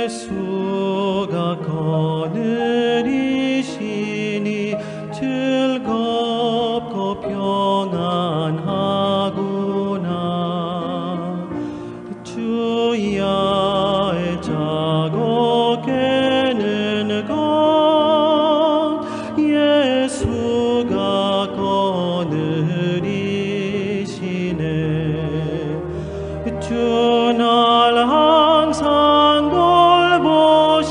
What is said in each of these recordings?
예수가 거느리시니 즐겁고 평안하구나. 주야의 자고 깨는 것 예수가 거느리시네. 주 날 항상 돌보시고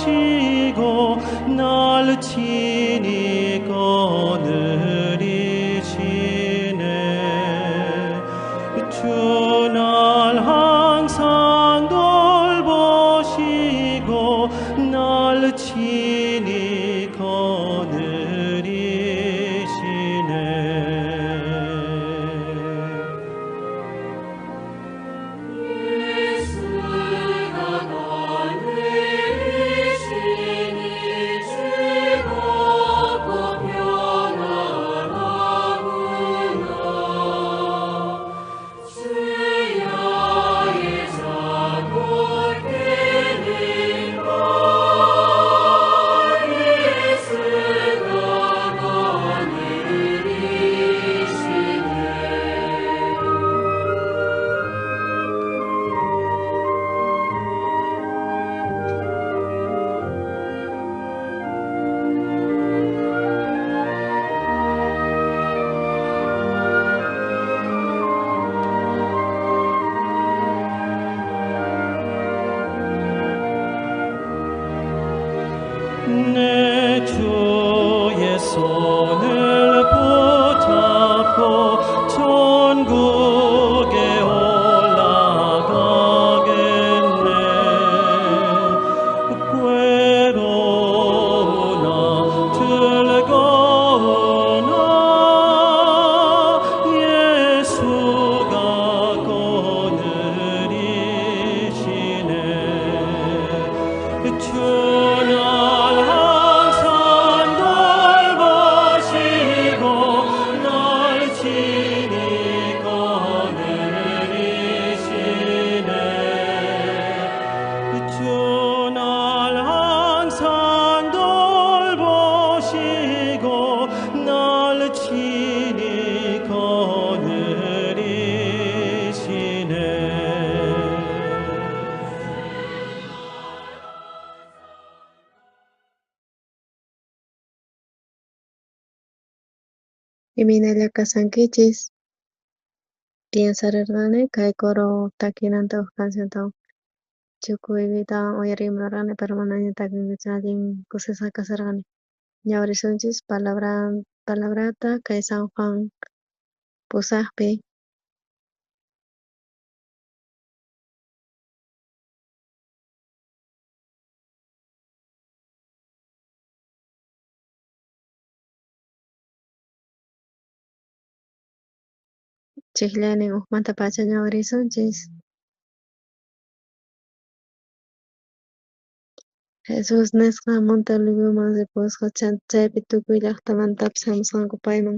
날 친히 거느리시네. 주 날 항상 돌보시고 날 친히 거느리시네. 예수가 거느리시니 즐겁고 평안하구나. 주야의 자고 깨는 것 예수가 거느리시네. 내 주의 손을 붙잡고 천국에 올라가겠네. 괴로우나 즐거우나 예수가 거느리시네. 주 날 항상 돌보시고 날 친히 거느리시네. 주 날 항상 돌보시고 날 친히 거느리시네. Imaynalla kashankichis? Piensarerqani kay coro takinanta uj canciontawan chukuytawan uyariymunarqani pero manaña takinkuchu allin kusisqa kasharqani. Ñawirisunchis palabra palabrata kay San Juan pusaqpi. Chikllanin ujmanta pacha ñawirisunchis. Jesús nisqa Monte Olivoman ripusqa chanta chaypi tukuy llaqtamantapis hamusqanku payman.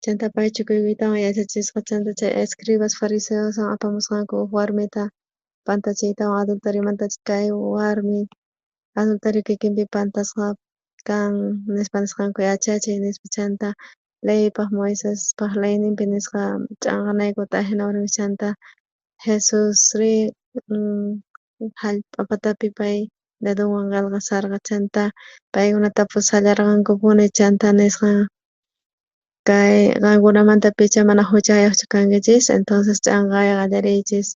Chanta pay chukuykuytawan yachachisqa chanta chay escribas fariseoswan apamusqanku uj warmita pantachiytawan adulteriomanta kay warmi adulterio kikinpi pantasqa kan nispa nisqanku yachachiy nispa chanta leypaj Moisespaj leyninpi nisqa ch'anqanaykuta ajina warmis chanta Jesusri jallp'a patapi pay dedonwan qelqasharqa chanta paykuna tapushallarqankupuni chanta nisqa kay qankunamanta picha mana juchayojchu kankichis entonces ch'anqay qallariychis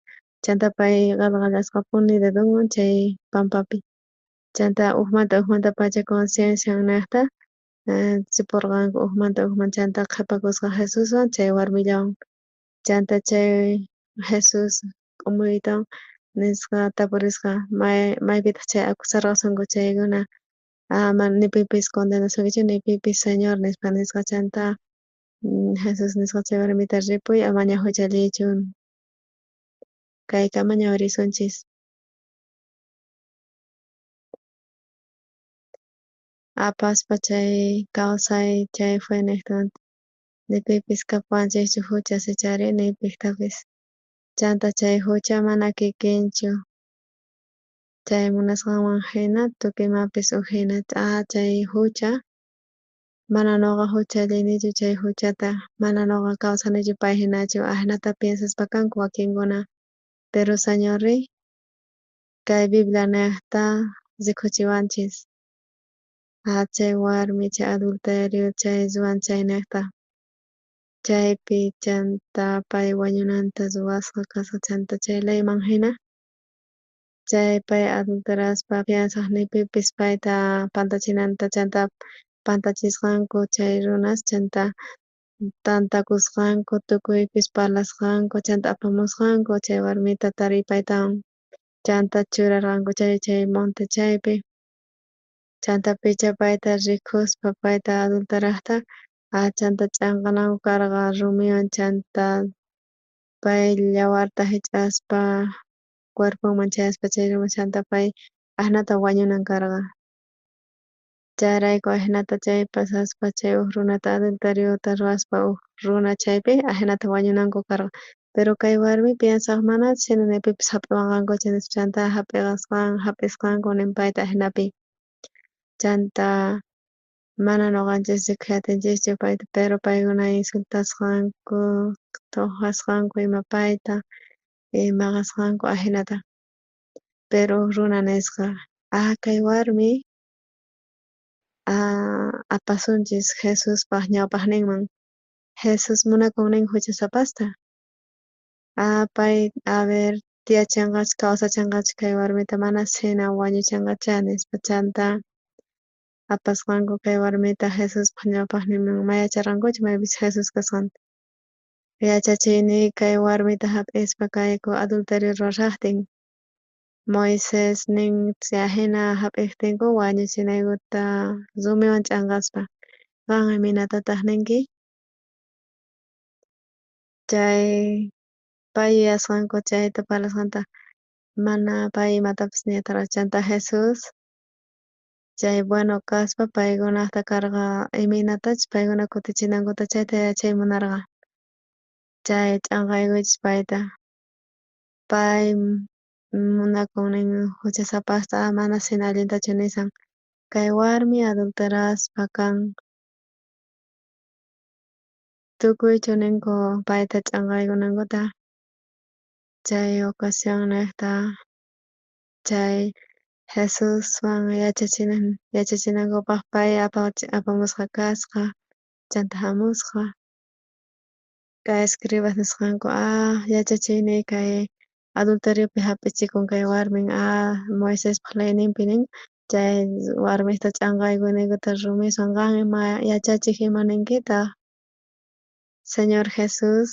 chanta pay qelqallasqapuni dedonwan chay pampapi chanta ujmanta ujmanta pacha concienciannejta riporqanku ujmanta ujman chanta qhepakusqa Jesuswan chay warmillawan chanta chay Jesús k'umuytawan nisqa tapurisqa maypitaq chay acusarqasunku chaykuna ama ni pipis condenasunkichu ni pipis Señor nispa nisqa chanta Jesús nisqa chay warmita ripuy amaña juchalliychu kaykama ñawirisunchis. Apaspa chay kawsay chay fue nejtanta ni pipis kapuwanchikchu juchas ichari ni piktapis chanta chay jucha mana kikinchu. Chay munasqanman jina tukuy imapis uj jina chay jucha mana noqa juchallinichu chay juchata mana noqa kawsanichu pay jinachu ajinata piensaspa kanku wakinkuna pero Señorri kay Biblia nejta rikuchiwanchis chay warmi chay adulterio chay ruwan chaynejta chaypi chanta pay wañunanta ruwasqa kasqa chanta chay leyman jina chay pay adulteraspa piensaj ni pipis payta pantachinanta chanta pantachisqanku chay runas chanta tantakusqanku tukuypis parlasqanku chanta apamusqanku chay warmita taripaytawan chanta churarqanku chay monte chaypi chanta picha payta rikuspa payta adulterajta chanta ch'anqananku karqa rumiwan chanta pay yawarta jich'aspa cuerponman chayaspa chay rumi chanta pay ajinata wañunan karqa chayrayku ajinata chay pasaspa chay uj runata adulteriota ruwaspa uj runa chaypi ajinata wañunanku karqa pero kay warmi piensaj manachus jina ni pipis jap'iwanqankuchu nispa chanta jap'isqanku nin payta ajinapi chanta mana noqanchis rikuy atinchischu payta pero paykuna insultasqanku tojasqanku ima payta maqasqanku ajinata pero uj runa nisqa kay warmi apasunchis Jesuspaj ñawpajninman Jesús munakun nin juchasapasta pay a ver tiyachenqachu kawsachenqachu kay warmita mana jina wañuchenqachá nispa chanta apasqanku kay warmita Jesuspaj ñawpajninman ma yacharqankuchu maypis Jesús kasqanta yachachiyniy kay warmita jap'ispa kayku adulterio ruwashajtin Moisés nin ajina jap'ejtinku wañuchinaykuta rumiwan ch'anqaspa qan imaynatataj ninki chay pay yuyasqanku chayta parlasqanta mana pay imatapis niyatarqachu chanta Jesús chay bueno kaspa paykunajta karqa imaynatachus paykuna kutichinankuta chayta yachay munarqa chay ch'anqaykuychis payta pay munakun nin juchasapasta mana jina allintachu nisan kay warmi adulteraspa kan tukuychu ninku payta ch'anqaykunankuta chay ocasionnejta chay Jesuswan yachachinankupaj pay apamusqa kasqa chanta jamusqa kay escribas nisqanku yachachiyniy kay adulteriopi jap'ichikun kay warmin Moisespaj leyninpi nin chay warmista ch'anqaykunaykuta rumiswan qan ima yachachej ima ninkitaj Señor Jesús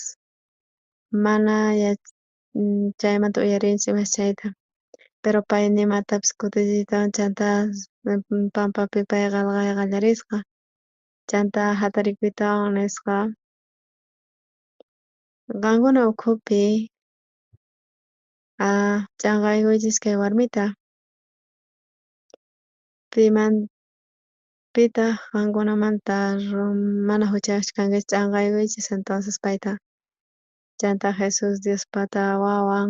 mana chaymanta uyarinchis imas chayta pero pay nimatapis kutichiytawan chanta pampapi pay qhelqay qallarisqa chanta jatarikuytawan nisqa qankuna ukhupi ch'anqaykuychis kay warmita pitaj qankunamanta mana juchayojchu kankichis ch'anqaykuychis entonces payta chanta Jesús Diospata wawan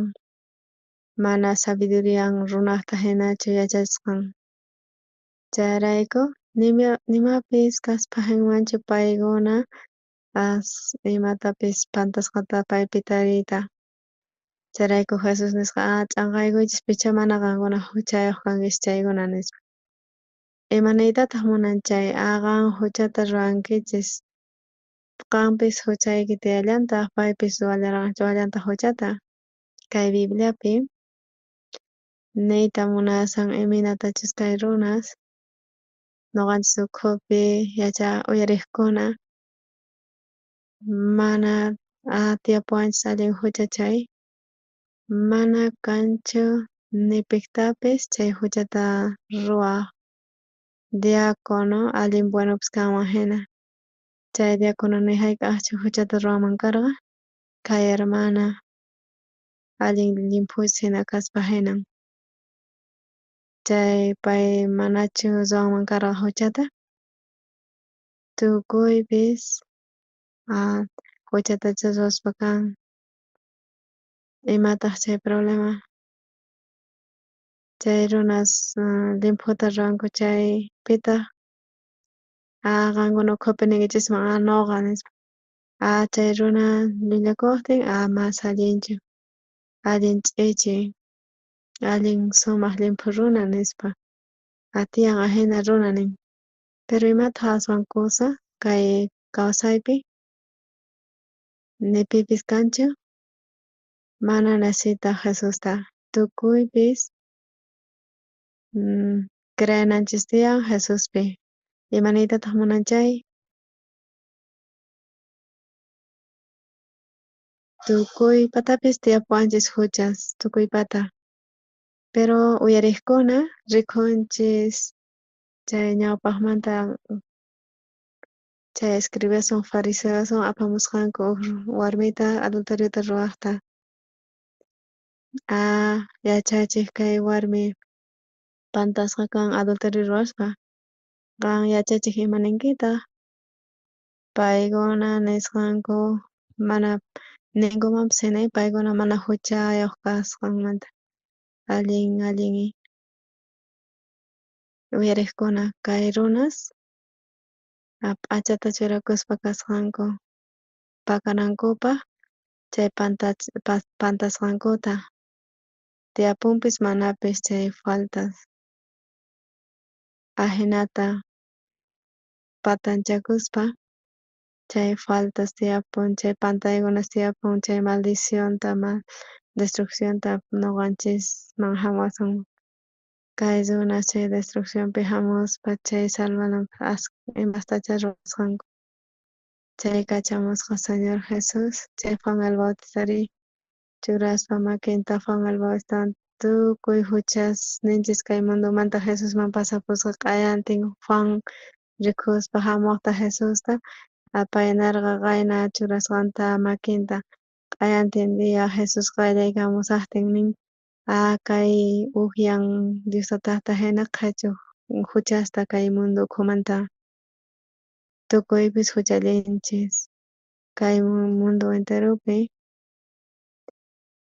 mana sabidurian runajta jinachu yachachisqan chayrayku nimapis kaspajinmanchu paykuna imatapis pantasqata paypi tariyta chayrayku Jesús nisqa ch'anqaykuychis pichá mana qankuna juchayoj kankichis chaykuna nispa ima niytataj munan chay qan juchata ruwankichis qanpis juchayki tiyallantaj paypis ruwallantaj juchata kay Bibliapi niyta munasan imaynatachus kay runas noqanchis ukhupi uyarejkuna mana tiyapuwanchis allin jucha chay mana kanchu ni pejtapis chay juchata ruwaj diácono allin buenopis kanman jina chay diácono ni jayk'ajchu juchata ruwanman karqa kay hermana allin llimphuchus jina kaspa jinan chay pay manachu ruwanman karqa juchata tukuypis juchatacha ruwaspa kan imataj chay problema. Chay runas llimphuta ruwanku chay, pitaq qankuna ukhupi niykichisman noqa nispa. Chay runa llullakojtin mas allinchu, allin ch'ichi, allin sumaq llimphu runa nispa. Atiyan ajina runa nin. Pero imataq aswan kusa kay kawsaypi? Ni pipis kanchu mana necesitaj Jesusta. Tukuypis creenanchis tiyan Jesuspi. Ima niytataj munan chay? Tukuypatapis tiyapuwanchis juchas, tukuypata. Pero uyariqkuna rikunchis chay ñawpaqmanta chay escribaswan fariseoswan apamusqanku uj warmita adulteriota ruwajta. Yachachej kay warmi pantasqa kan adulterio ruwaspa. Qan yachachej ima ninkitaq? Paykuna nisqanku mana ninkumanpis hina paykuna mana juchayoj kasqanmanta. Allin allin uyariqkuna kay runas p'achata churakuspa kasqanku pakanankupaj chay pantasqankuta tiyapunpis manapis chay faltas ajinata patanchakuspa chay faltas tiyapun chay pantaykunas tiyapun chay maldicionta destruccionta noqanchisman jamuwasun. Kay runas chay destruccionpi jamuspa chay salvananpaj imastacha ruwasqanku. Chay kachamusqa Señor Jesús, chay Juan el Bautistari churaspa makinta Juan el Bautista tukuy juchas ninchis kay mundomanta Jesusman pasapusqa q'ayantin Juan rikuspa jamuqta Jesusta apaynarqa qayna churasqanta makinta q'ayantin día Jesús qayllaykamusajtin nin kay ujyan Dios tataqta jina qhechuj juchasta kay mundo ukhumanta. Tukuypis juchallinchis kay mundo enteropi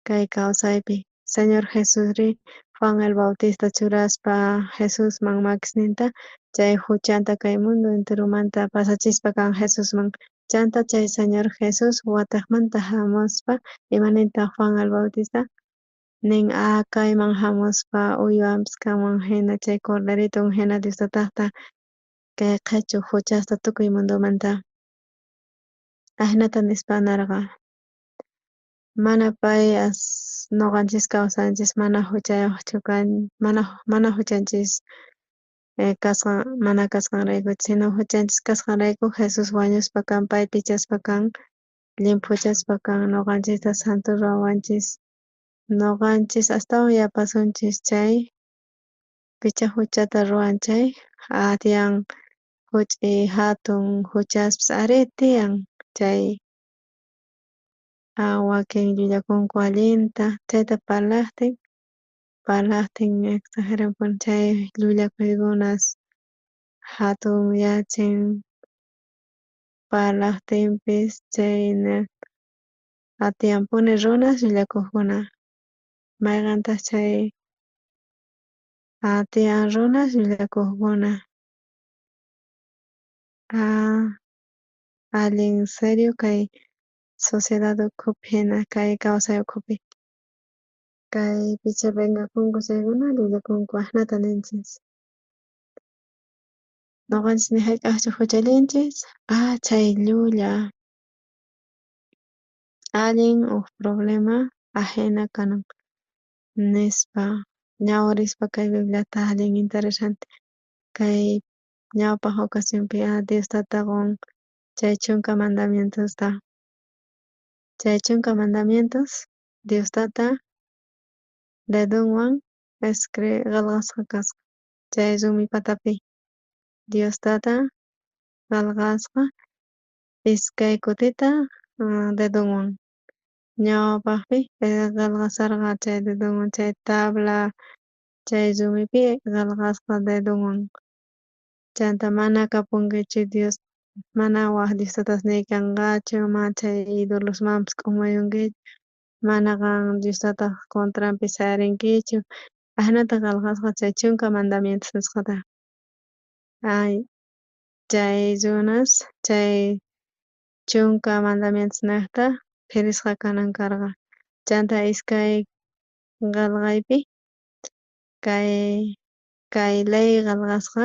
kay kawsaypi. Señor Jesusri Juan el Bautista churaspa Jesusman makisninta chay juchanta kay mundo enteromanta pasachispa kan Jesusman. Chanta chay Señor Jesús watejmanta jamuspa imanintaq Juan el Bautista nin kayman jamuspa uywanpis kanman jina chay corderitun jina Dios tataqta kay qhechuj juchasta tukuy mundomanta. Ajinata nispa narqa. Mana pay as noqanchis kawsanchis mana juchayojchu kan mana juchanchis kasqan mana kasqanrayku sino juchanchis kasqanrayku Jesús wañuspa kan pay pichaspa kan llimphuchaspa kan noqanchista santo ruwawanchis. Noqanchis astawan yapasunchis chay picha juchata ruwan chay tiyan juch'iy jatun juchaspis ari tiyan chay wakin llullakunku allinta chayta parlajtin exageranpuni chay llullakuykunas jatunyachin parlajtinpis chay atiyanpuni runas llullakojkuna mayqentaj chay tiyan runas llullakojkuna allin serio kay sociedad ukhupi jina kay kawsay ukhupi. Kay picha vengakunku chaykuna llullakunku ajinata ninchis. Noqanchis ni jayk'ajchu juchallinchis chay llulla allin uj problema ajina kanan nispa ñawirispa kay Bibliata allin interesante kay ñawpaj ocasionpi Dios tata qon chay 10 mandamientosta. Chay 10 mandamientos Dios tata dedonwan qhelqasqa kasqa chay rumi patapi. Dios tata qhelqasqa iskay kutita dedonwan. Ñawpajpi qhelqasarqa chay dedonwan chay tabla chay rumipi qhelqasqa dedonwan. Chanta mana kapunkichu Dios mana waj Dios tatasniy kanqachu mana chay idolosmanpis k'umuyunkichu mana qan Dios tataj contranpi sayarinkichu Ajinata qhelqasqa chay chunka mandamientos nisqata. Ay, chay runas chay chunka mandamientos nejta phirisqa kanan karqa. Chanta iskay qhelqaypi kay ley qhelqasqa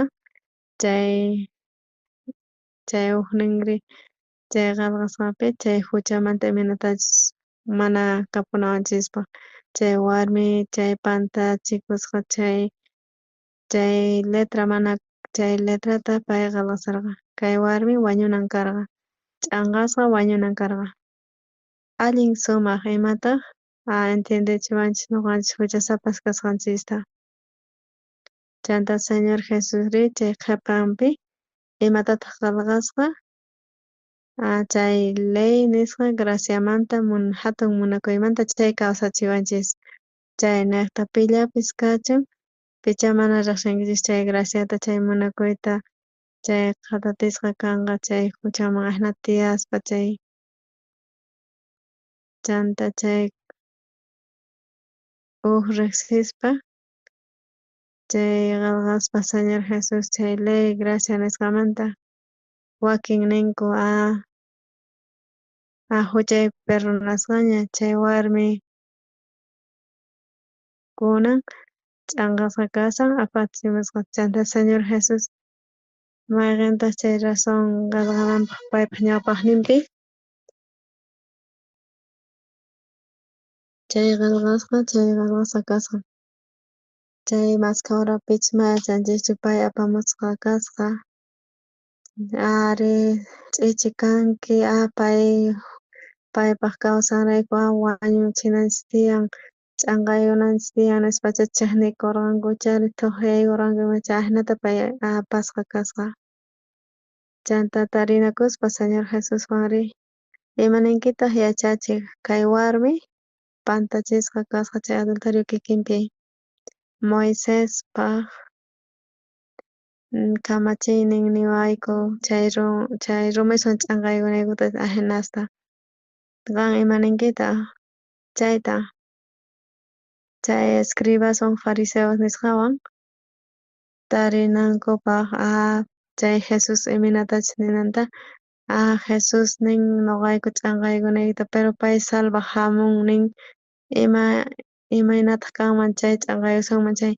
chay chay ujninri chay qhelqasqapi chay juchamanta imaynatachus mana kapunawanchispaj chay warmi chay pantachikusqa chay chay letra mana chay letrata pay qhelqasarqa kay warmi wañunan karqa ch'anqasqa wañunan karqa. Allin sumaj imataj entiendechiwanchis noqanchis juchasapas kasqanchista. Chanta Señor Jesusri chay qhepanpi imatataj qhelqasqa chay ley nisqa graciamanta jatun munakuymanta chay kawsachiwanchis chay nejta pillapis kachun pichá mana rejsinkichis chay graciata chay munakuyta chay qhatatisqa kanqa chay juchaman ajinata tiyaspa chay chanta chay uj rejsispa chay qhelqaspa Señor Jesús chay ley gracia nisqamanta wakin ninku juchay perdonasqaña chay warmi kunan ch'anqasqa kashan apachimusqa chanta Señor Jesús mayqentaj chay razón qhelqananpaj paypaj ñawpajninpi chay qhelqasqa kasqa chay mashkha horapichus mana yachanchischu pay apamusqa kasqa ari ch'ichi kanki pay paypaj kawsanrayku wañuchinanchis tiyan ch'anqaykunanchis tiyan nispacha chejnikorqanku chayri thojyaykorqanku imacha ajinata pay apasqa kasqa. Chanta tarinakuspa Señor Jesuswanri imaninkitaj yachachej kay warmi pantachisqa kasqa chay adulterio kikinpi Moisespaj kamachiynin niwayku chay rumiswan ch'anqaykunaykuta ajinasta qan imaninkitaj chayta chay escribaswan fariseos nisqawan tarinankupaj chay Jesús imaynatachus ninanta Jesús nin noqayku ch'anqaykunaykita pero pay salvaj jamun nin ima imaynataj kanman chay ch'anqaykusunman chay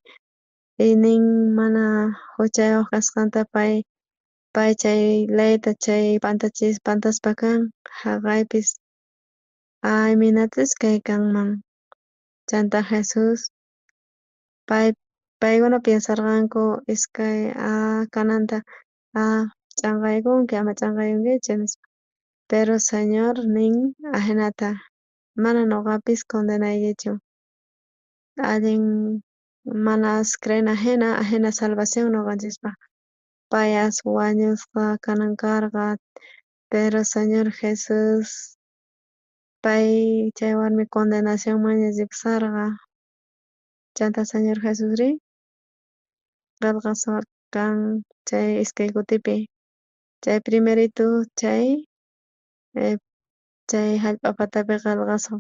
y nin mana juchayoj kasqanta pay chay leyta chay pantaspa kan jaqaypis imaynatachus kay kanman chanta Jesús paykuna piensarqanku iskay kananta ch'anqaykunki ama ch'anqaykunkichu nispa pero Señor nin ajinata mana noqapis condenaykichu allin manas creena jina ajina salvación noqanchispaj pay as wañusqa kanan karqa pero Señor Jesús pay chay warmi condenacionmanña ripusarqa chanta Señor Jesusri qhelqasqa kan chay iskay kutipi chay primerito chay chay jallp'a patapi qhelqasqa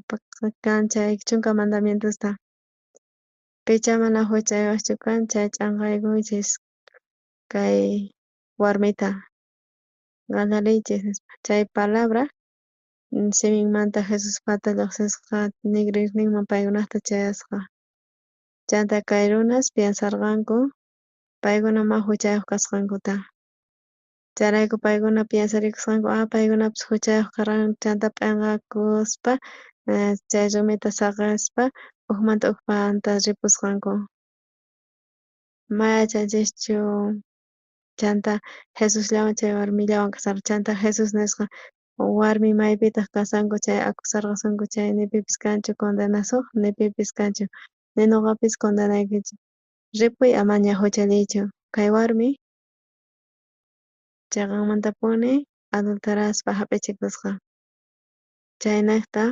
kan chay chunka mandamientosta pichá mana juchayojchu kan chay ch'anqaykuychis kay warmita qallariychis nispa chay palabra siminmanta Jesuspata llojsisqa nigrirninman paykunajta chayasqa chanta kay runas piensarqanku paykuna ma juchayoj kasqankuta chayrayku paykuna piensarikusqanku paykunapis juchayoj karqanku chanta p'enqakuspa chay rumita saqespa ujmanta ujpanta ripusqanku ma yachanchischu chanta Jesusllawan chay warmillawan kasarqa chanta Jesús nisqa warmi maypitaj kasanku chay acusarqasunku chay ni pipis kanchu condenasoj ni pipis kanchu ni noqapis condenaykichu ripuy amaña juchalliychu kay warmi cheqanmantapuni adulteraspa jap'ichikusqa chaynejta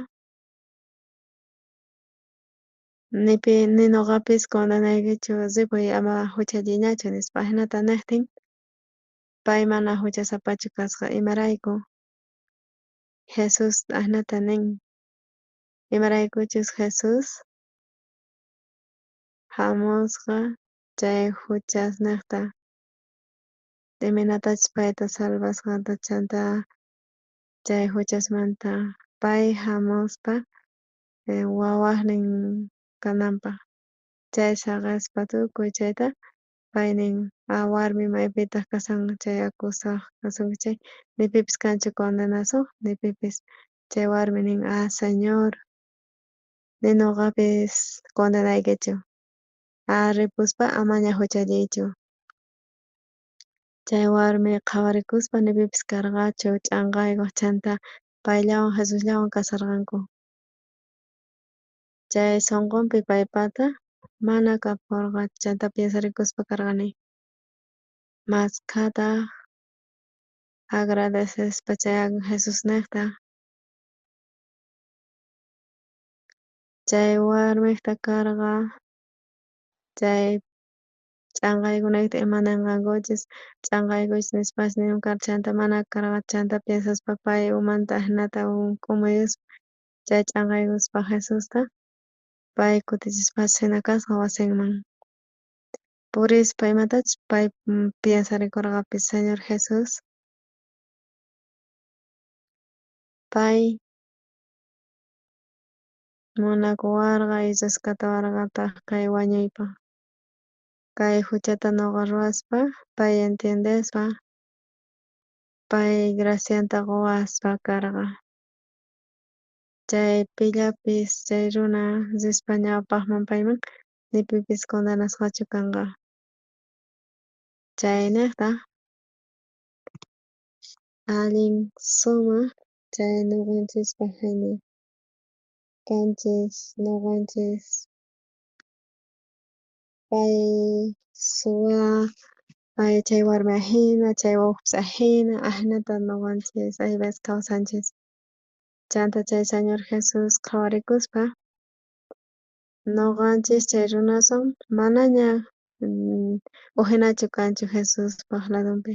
ni noqapis condenaykichu ripuy ama juchalliyñachu nispa ajinata nejtin pay mana juchasapachu kasqa imarayku Jesús ajinata nin imaraykuchus Jesús Jamusqa chay juchasnejta imaynatachus payta salvasqanta chanta chay juchasmanta pay jamuspa wawasnin kananpaj chay saqespa tukuy chayta pay nin: Ah, warmi, maypitaj kashan chay acusaj kasunki chay, ni pipis kanchu condenasoj, ni pipis. Chay warmi nin: Ah, Señor, ni noqapis condenaykichu. Ah, ripuspa amaña juchalliychu. Chay warmi qhawarikuspa ni pipis karqachu ch'anqaykoj chanta payllawan Jesusllawan kasarqanku. Chay sonqonpi paypata mana kaporqachu chanta piensarikuspa karqani maskhataj agradecespa chay Jesusnejta. Chay warmejta karqa chay ch'anqaykunaykita ima nenqankuchis ch'anqaykuchis nispas nin karqa chanta mana karqa chanta piensaspa pay umanta ajinata k'umuyuspa chay ch'anqaykuspa Jesusta pay kutichispas jina kasqa wasinman. Purispa imatachus pay piensarikorqapis Señor Jesús pay munakuwarqa y rescatawarqataj kay wañuypaj. Kay juchata noqa ruwaspa pay entiendespa pay gracianta qowaspa karqa. Chay pillapis chay runa rispa ñawpajman payman ni pipis condenasqachu kanqa. Chaynejta allin sumaj chay noqanchispaj jina kanchis noqanchis pay suwa pay chay warmi ajina chay wawapis ajina ajinata noqanchis hay veces kawsanchis. Chanta chay Señor Jesús qhawarikuspa noqanchis chay runaswan manaña ujinachu kanchu Jesuspaj ladonpi.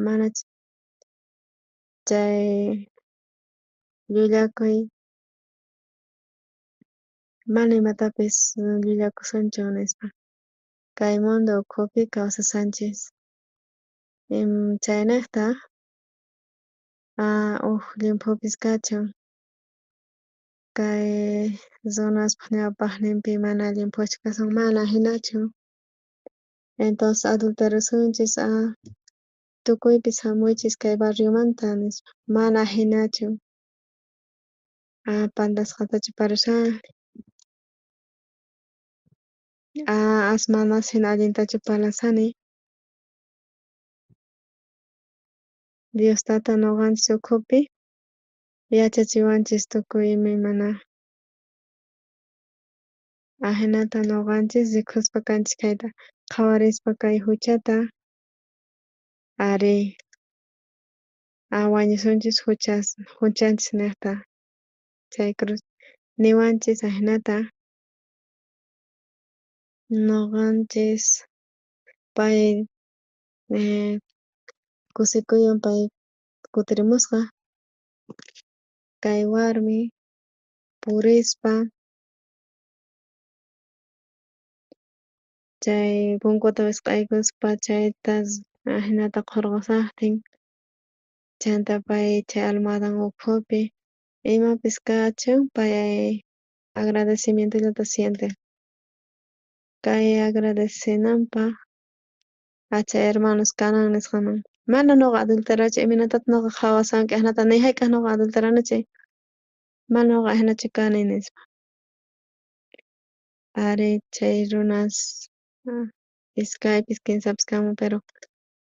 Mana chay llullakuy mana imatapis llullakusunchu nispa. Kay mundo ukhupi kawsasanchis. Chaynejta uj llimphupis kachun. Kay runaspaj ñawpajninpi mana llimphuchu kasun mana jinachu. Entonces adulterasunchis tukuypis jamuychis kay barriomanta nispa mana jinachu. Pantasqatachu parashani. As manas jina allintachu parlasani. Dios Tata noqanchis ukhupi yachachiwanchis tukuy imaymana. Ajinata noqanchis rikuspa kanchis kayta qhawarispa kay juchata ari wañusunchis juchanchis nejta chay cruz niwanchis ajinata noqanchis pay kusikuywan pay kutirimusqa kay warmi purispa chay punkuta wisq'aykuspa chayta ajinata qhorqosajtin chanta pay chay almohadan ukhupi imapis kachun pay agradecimientollata siente. Kay agradecenanpaj chay hermanos kanan nisqaman mana noqa adulterachu imaynatataq noqa qhawasanki ajinata ni jayk'aj noqa adulterani chay mana noqa ajinachu kani nispa. Ari chay runas iskaypis kinsapis kanman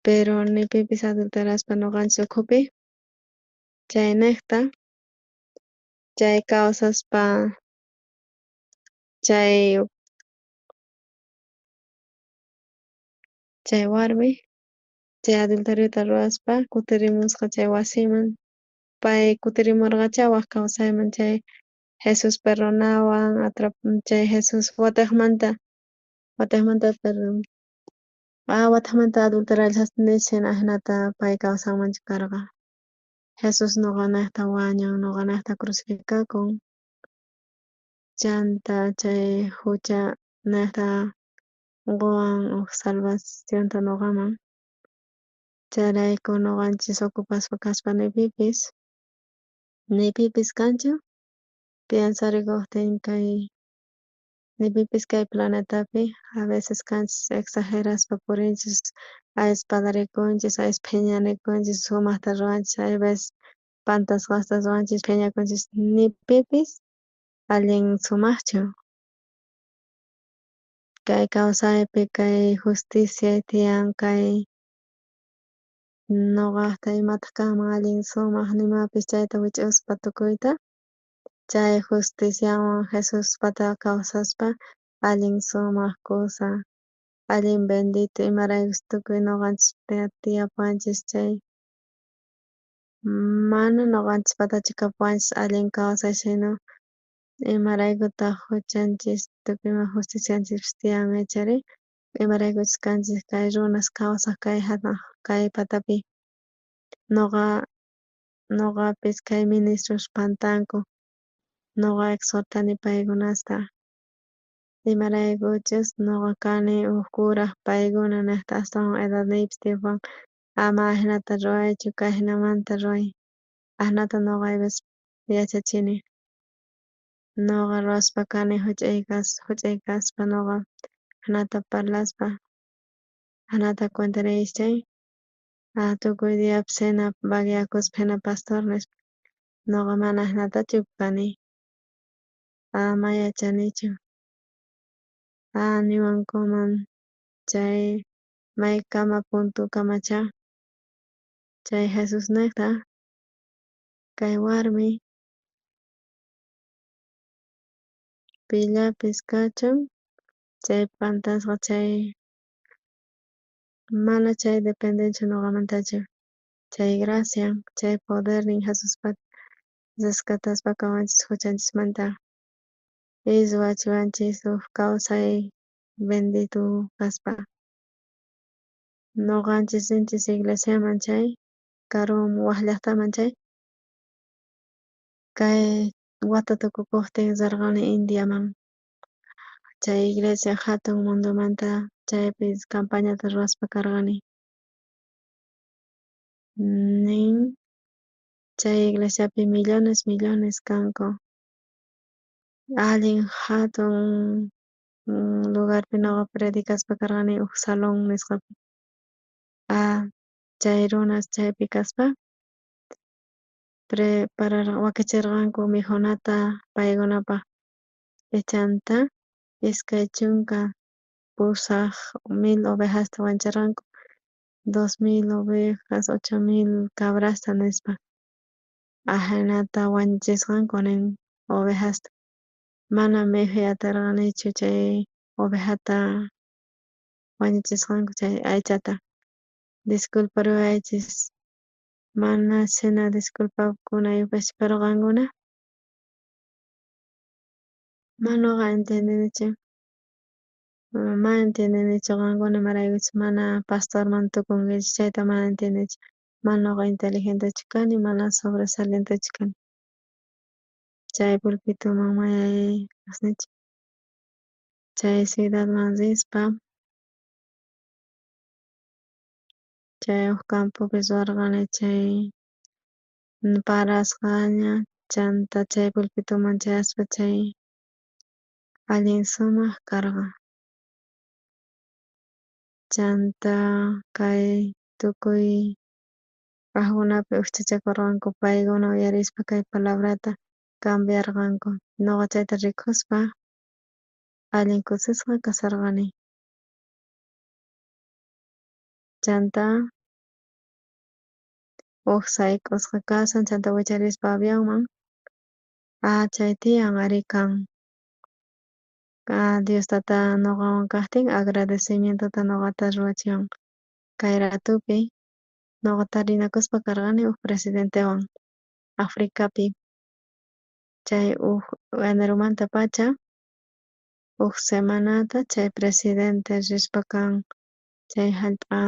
pero ni pipis adulteraspa noqanchis ukhupi chaynejta chay kawsaspa chay warmi chay adulteriota ruwaspa kutirimusqa chay wasiman pay kutirimorqacha waj kawsayman chay Jesús perdonawan chay Jesús watejmanta perdón watejmanta adulterallaspa ajinata pay kawsanmanchu karqa. Jesús noqanejta wañun noqanejta crucificakun chanta chay jucha Nejta qowan uj salvacionta noqaman. Chayrayku noqanchis ocupaspa kaspa nipipis kanchu piensarikojtin kay nipipis kay planetapi a veces kanchis exageraspa purinchis, a veces padarikunchis, a veces phiñanikunchis, sumajta ruwanchis, a veces pantasqasta ruwanchis, phiñakunchis, nipipis allin sumajchu. Kay kawsaypi kay justicia tiyan kay noqajta imataq kanman allin sumaq nimapis chayta wich'uspa tukuyta chay justiciawan Jesuspata kawsaspa allin sumaq kusa allin bendito imaraykus tukuy noqanchis tiyapuwanchis chay mana noqanchispatachu kapuwanchis allin kawsay sino imaraykutaq juchanchis tukuy ima justicianchispis tiyan ichari imaraykuchus kanchis kay runas kawsaj kay kay patapi noqapis kay ministros pantanku noqa exhortani paykunasta imaraykuchus noqa kani uj kuraj paykuna nejta astawan edadniypis tiyapuwan ama ajinata ruwaychu kay jinamanta ruway ajinata noqa hay veces yachachini noqa ruwaspa kani juch'uy kaspa noqa jinata parlaspa jinata cuentariychis chay tukuy diapis jina vagueakuspa jina pastor nispa noqa mana jinatachu kani ma yachanichu niwankuman chay maykama puntokamachá chay Jesusnejta kay warmi pillapis kachun chay pantasqa chay mana chay dependenchu noqamantachu chay gracia chay podernin Jesuspata rescataspa kawanchis juchanchismanta y ruwachiwanchis uj kawsay bendito kaspa noqanchis rinchis iglesiaman chay karuman waj llajtaman chay kay wata tukukojtin rerqani Indiaman chay iglesia jatun mundomanta chaypi campañata ruwaspa karqani nin chay iglesiapi millones millones kanku allin jatun lugarpi noqa predicaspa karqani uj salón nisqapi chay runas chaypi kaspa wakicherqanku mikhunata paykunapaj chanta 28,000 ovejasta wañucherqanku 2000 ovejas 8000 cabrasta nispa ajinata wañuchisqanku nin ovejasta mana mikhuy aterqanichu chay ovejata wañuchisqanku chay aychata disculparuwaychis mana sina disculpakunaypaschu pero qankuna ma noqa entiendenichu ma entiendenichu qankuna imaraykuchus mana pastorman tukunkichis chayta mana entiendenichu mana noqa inteligentechu kani mana sobresalientechu kani chay pulpituman mayasnichu chay ciudadman rispa chay uj campopi ruwarqani chay parasqaña chanta chay pulpituman chayaspa chay allin sumaq karqa chanta kay tukuy kajkunapi ujchachakorqanku paykuna uyarispa kay palabrata cambiarqanku noqa chayta rikuspa allin kusisqa kasharqani chanta uj sayk'usqa kashan chanta wicharispa avionman chay tiyan ari kan Dios tata noqawan kajtin agradecimientota noqata ruwachiwan kay ratupi noqa tarinakuspa karqani uj presidentewan Africapi chay uj eneromantapacha uj semanata chay presidente rispa kan chay jallp'a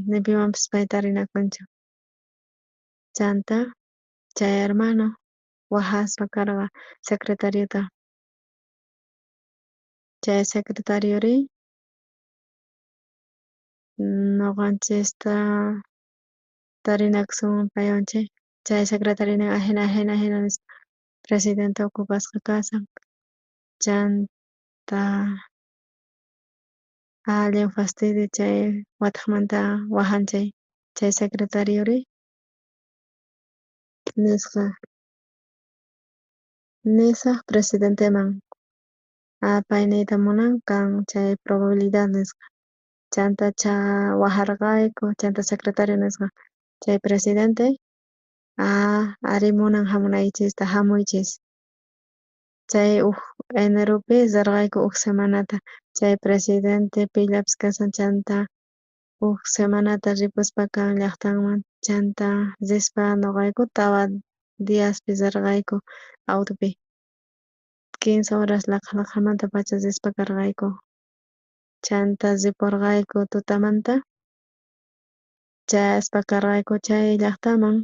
ni piwanpis pay tarinakunchu chanta chay hermano wajaspa karqa secretariota. Chay secretariori noqanchista tarinakusunman paywan chay. Chay secretario nin ajina ajina ajina nispa presidente ocupasqa kashan chanta allin fastidio chay watejmanta wajan chay chay secretariori nisqa nisaj presidenteman pay niyta munan kan chay probabilidad nisqa chanta cha wajarqayku chanta secretario nisqa chay presidente arí munan jamunaykichista jamuychis chay uj eneropi rirqayku uj semanata chay presidente pillapis kashan chanta uj semanata ripuspa kan llajtanman chanta rispa noqayku tawa diaspi rirqayku autopi 15 horas laqha laqhamantapacha rispa karqayku chanta riporqayku tutamanta chayaspa karqayku chay llajtaman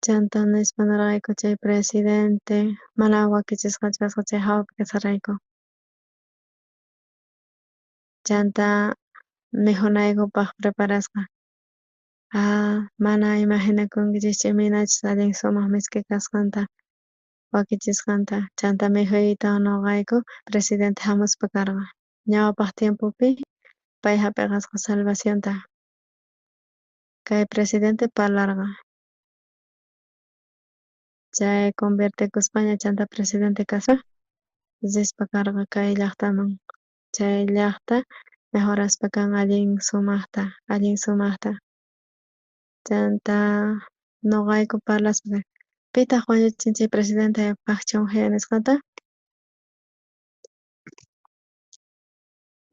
chanta nispa nirqayku chay presidente mana wakichisqachu kasqa chay jawapi kasharqayku chanta mikhunaykupaj preparasqa mana imaginakunkichischu imaynachus allin sumaq misk'i kasqanta wakichisqanta chanta mikhuytawan noqayku presidente jamuspa karqa ñawpaj tiempopi pay jap'eqasqa salvacionta kay presidente parlarqa chay conviertekuspaña chanta presidente kaspa rispa karqa kay llajtaman chay llajta mejoraspa kan allin sumajta chanta noqayku parlaspa pitaj wañuchin chay presidente Park Chung-hee nisqata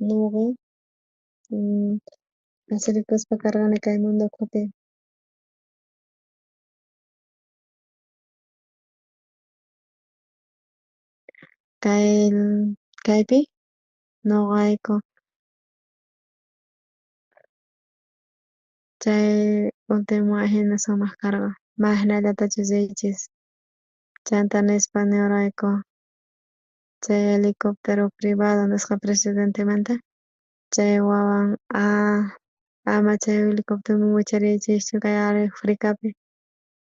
noqa asirikuspa karqani kay mundo ukhupi. Kaypi noqayku chay último ajina sumaq karqa ma jinallatachu riychis chanta nispa niwarqayku chay helicóptero privado nisqa presidentemanta chay wawan ama chay helicópteroman wichariychischu kay Africapi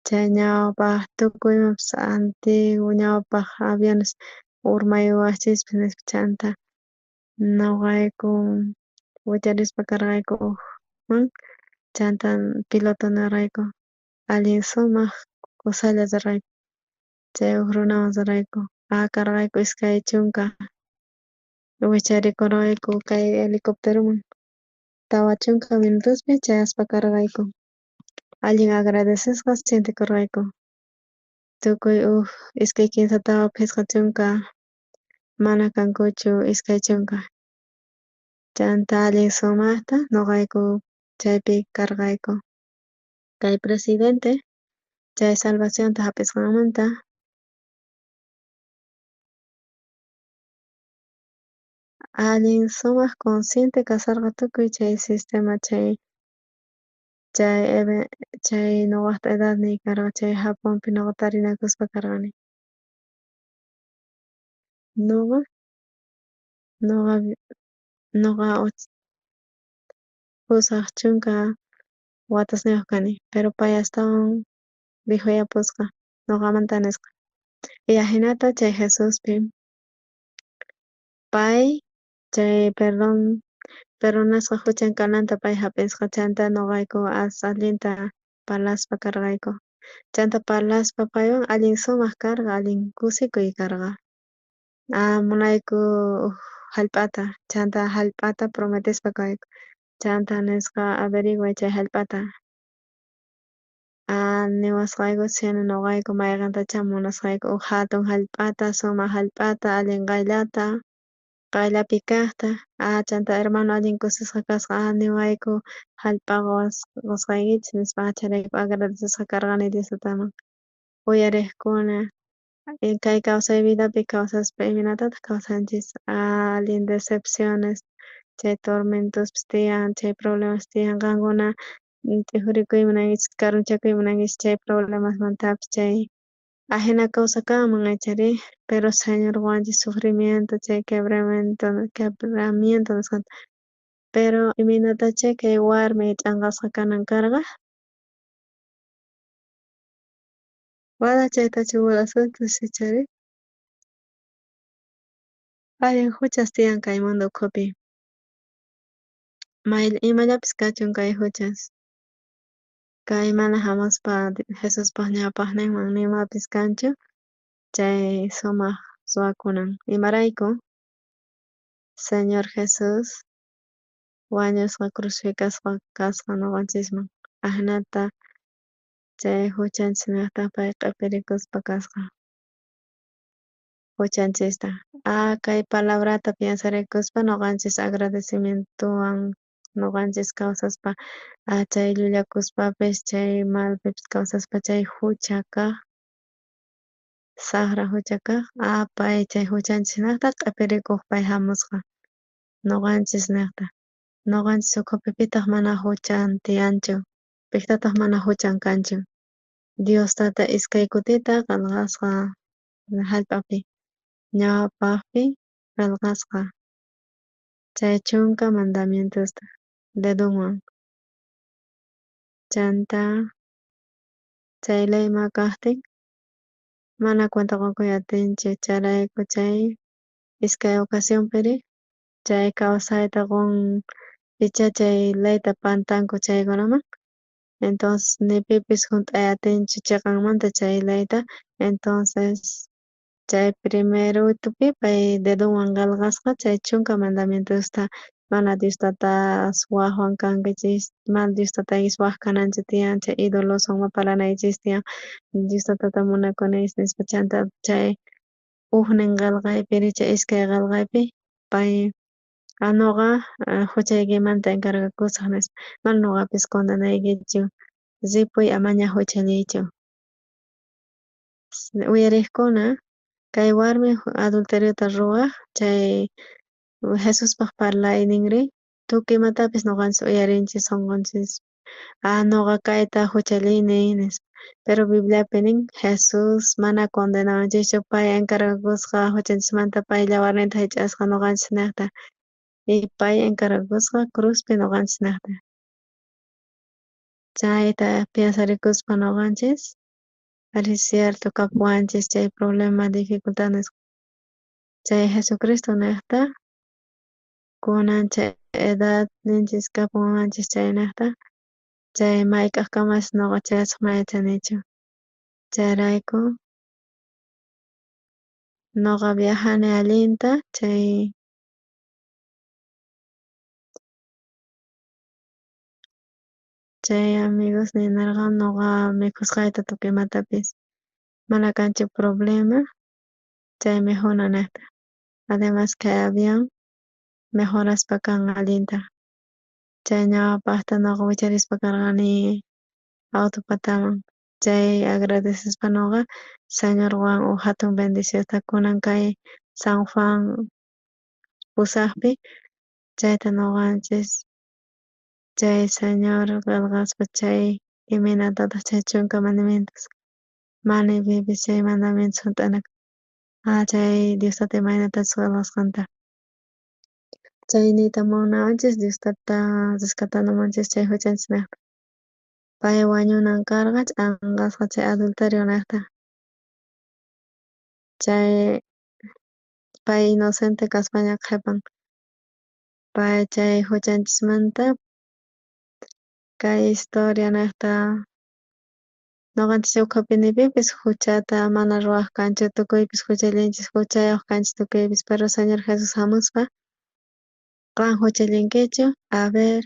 chay ñawpaj tukuy imapis antiguo ñawpaj aviones urmaywajchispis nispa chanta noqayku wicharispa karqayku ujman chanta piloto niwarqayku allin sumaq kusalla rirqayku chay uj runawan rirqayku karqayku 20 wicharikurqayku kay helicópteroman 40 minutospi chayaspa karqayku allin agradecesqas sientekurqayku tukuy uj 2 3 4 50 mana kankuchu 20 chanta allin sumajta noqayku chaypi karqayku kay presidente chay salvacionta jap'isqanmanta allin sumaq consciente kasharqa tukuy chay sistema chay chay noqajta edadniy karqa chay Japonpi noqa tarinakuspa karqani noqa 80 watasniyoj kani pero pay astawan viejoyapusqa noqamanta nisqa y ajinata chay Jesuspi pay chay perdón perdonasqa juchan kananta pay jap'isqa chanta noqayku as allinta parlaspa karqayku chanta parlaspa paywan allin sumaq karqa allin kusikuy karqa munayku jallp'ata chanta jallp'ata prometespa kayku chanta nisqa averiguay chay jallp'ata niwasqayku sino noqayku mayqentachá munasqayku uj jatun jallp'ata sumaq jallp'ata allin qayllata qayllapi kajta chanta hermano allin kusisqa kasqa niwayku jallp'a qosqaykichis nispa chayrayku agradecesqa karqani Dios tataman uyarejkuna kay kawsay vidapi kawsaspa imaynatataj kawsanchis allin decepciones chay tormentospis tiyan chay problemas tiyan qankuna t'ijurikuy munankichis karunchakuy munankichis chay problemasmantapis chay Ajina kawsay kanman ichari, pero Señor qowanchis sufrimiento chay quebramiento nisqanta. Pero imaynatacha kay warmi ch'anqasqa kanan karqa? Mana chaytachu munasunchis ichari? Allin huchas tiyan kay mundo ukhupi. May imallapis kachun kay huchas. Kay mana hamuspa Jesuspaj ñawpaqninman nimapis kanchu chay sumaq ruwakunan. Imarayku? Señor Jesús wañusqa crucificasqa kasqa noqanchisman. Ajinata chay huchanchisnejta pay q'epirikuspa kasqa. Huchanchista. Ah, kay palabrata piensarikuspa noqanchis agradecimientowan noqanchis kawsaspa chay llullakuspapis chay malpipis kawsaspa chay hucha kaq saqra hucha kaq pay chay huchanchisnejta q'epirikuq pay hamusqa noqanchis nejta. Noqanchis ukhupi pitaq mana huchan tiyanchu, piqtataq mana huchan kanchu. Dios tata iskay kutita qelqasqa hallp'api ñawpaqpi qelqasqa chay chunka mandamientosta dedonwan. Chanta chay ley ma kaqtin mana cuenta qokuy atinchu chayrayku chay iskay ocasionpiri chay kawsayta qon icha chay leyta pantanku chaykunaman. Entonces ni pipis junt'ay atinchu chiqanmanta chay leyta. Entonces chay primerotupi pay dedonwan qelqasqa chay chunka mandamientosta mana Dios tatas wajwan kankichis, mana Dios tataykis waj kananchu tiyan, chay idoloswan ma parlanaykichis tiyan, Dios tatata munakunaychis nispa. Chanta chay ujnin qelqaypiri chay iskay qelqaypi pay noqa huchaykimanta encargakusaj nispa, mana noqapis condenaykichu, ripuy amaña huchalliychu. Uyariqkuna kay warmi adulteriota ruwaj chay Jesuspaj parlayninri tukuy imatapis noqanchis uyarinchis sonqonchis noqa kayta huchallini nispa. Pero Bibliapi nin Jesús mana condenawanchischu pay encargakusqa huchanchismanta pay llawarninta hich'asqa noqanchis nejta y pay encargakusqa cruzpi noqanchis nejta. Chayta piensarikuspa noqanchis ari cierto kapuwanchis chay problema dificultad nisqa. Chay Jesucristo nejta kunan chay edad ninchis kapuwanchis chay nejta chay mayk'ajkamas noqa chayasaq mana yachanichu. Chayrayku noqa viajani allinta chay chay amigos ninarqa noqa mikhusqayta tukuy imatapis mana kanchu problema chay mikhuna nejta. Además kay avión mejoraspa kan allinta. Chay ñawpaqta noqa wicharispa karqani auto pataman. Chay agradecespa noqa Señorwan uj hatun bendicionta kunan kay San Juan pusaqpi chayta noqanchis chay Señor qelqaspa chay imaynatataq chay chunka mandamientos mana pipis chay mandamientos junt'anak chay Dios tata imaynatachus qelqasqanta. Chay niyta munawanchis Dios tata rescatanawanchis chay huchanchis nejta. Pay wañunan karqa ch'anqasqa chay adulterio nejta. Chay pay inocente kaspaña qhepan. Pay chay huchanchismanta kay historia nejta noqanchis ukhupi ni pipis huchata mana ruwaj kanchu, tukuypis huchallinchis, huchayoj kanchis tukuypis, pero Señor Jesús hamuspa qan huchallinkichu, a ver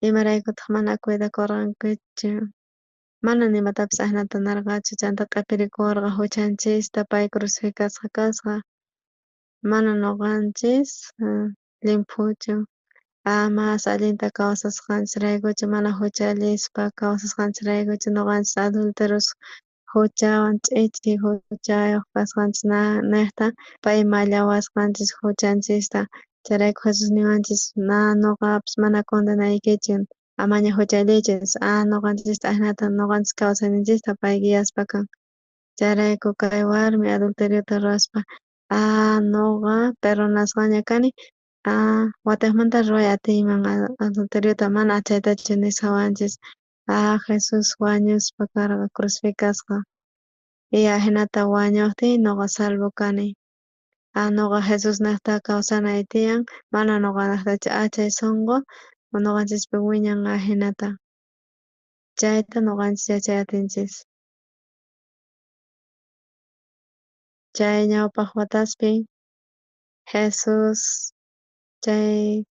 imaraykutaq mana cuidakurqankichu, mana nimatapis ajinata narqachu, chanta q'epirikuwarqa huchanchista pay crucificasqa kasqa, mana noqanchis llimphuchu, mas allinta kawsasqanchisraykuchu, mana huchallispa kawsasqanchisraykuchu noqanchis adulteros huchawan ch'ichi huchayoj kasqanchis nejta pay mallawasqanchis huchanchista. Chayrayku Jesús niwanchis na noqapis mana condenaykichu, amaña huchallichu, noqanchista ajinata noqanchis kawsayninchista pay guiaspa kan. Chayrayku kay warmi adulteriota ruwaspa, noqa perdonasqaña kani, watejmanta ruway atiyman adulteriota, mana chaytachu nishawanchis. Jesús wañuspa karqa crucificasqa, y ajinata wañojtiy noqa salvo kani. Noqa Jesusnejta kawsanay tiyan, mana noqanejtachu. Chay sonqo noqanchispi wiñan ajinata. Chayta noqanchis yachay atinchis. Chay ñawpaj wataspi Jesús chay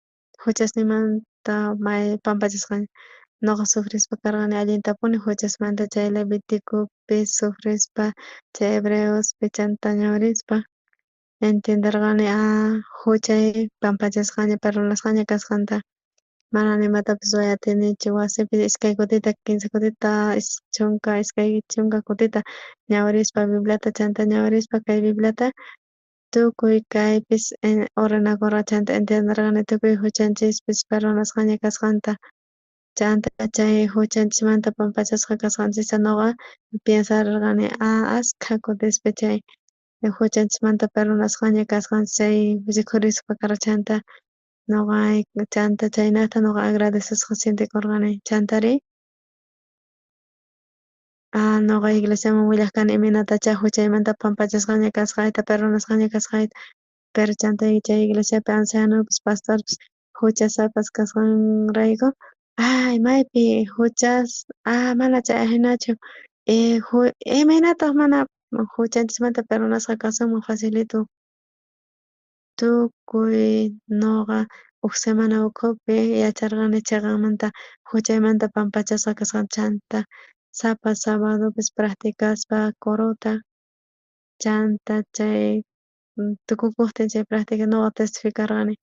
juchasninmanta may pampachasqaña. Noqa sufrispa karqani allintapuni juchasmanta, chay Leviticopi sufrispa, chay Hebreospi chanta ñawrispa entienderqani juchay pampachasqaña, perdonasqaña kasqanta. Mana nimatapis ruway atinichu wasipi 2 kutita, 15 kutita, 20 kutita ñawrispa Bibliata, chanta ñawrispa kay Bibliata tukuy kaypis ordenakorqa, chanta entienderqani tukuy juchanchispis perdonasqaña kasqanta. Chanta chay juchanchismanta pampachasqa kasqanchista noqa piensarqani askha kutispi chay juchanchismanta perdonasqaña kasqanchis chay rikhurispa karqa. Chanta noqa chanta chaynata noqa agradecesqa sientekorqani. Chantari noqa iglesiaman willaj kani imaynatachá juchaymanta pampachasqaña kasqayta, perdonasqaña kasqayta, pero chanta chay iglesiapi ancianopis pastorpis juchasapas kasqanrayku, ay maypi juchas, mana chay ajinachu, imaynataj mana juchanchismanta perdonasqa kasunman facilito. Tukuy noqa uj semana ukhupi yacharqani cheqanmanta juchaymanta pampachasqa kasqanta. Chanta sapa sabadopis practicaspa corota, chanta chay tukukojtin chay práctica noqa testificarqani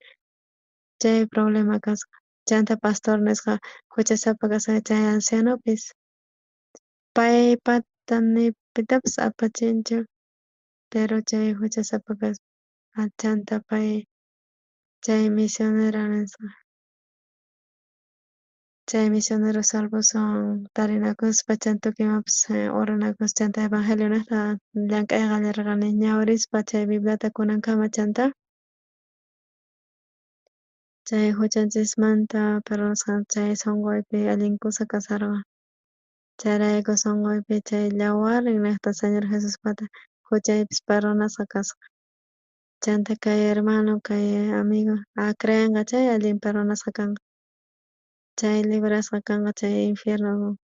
chay problema kasqa. Chanta pastor nisqa juchasapa kasqa chay ancianopis paypata ni pitapis apachinchu, pero chay juchasapa kasqa. Chanta pay chay misionera nisqa, chay misionero salvoson tarinakuspa chanta tukuy imapis ordenakuspa, chanta evangelio nejta llank'ay qallarqani ñawrispa chay Bibliata kunankama. Chanta chay juchanchismanta perdonasqa chay sonqoypi allin kusa kasarqa. Chayrayku sonqoypi chay llawarin nejta Señor Jesuspata juchaypis perdonasqa kasqa. Chanta kay hermano, kay amigo, creenqa chay allin perdonasqa kanqa, chay librasqa kanqa chay infierno,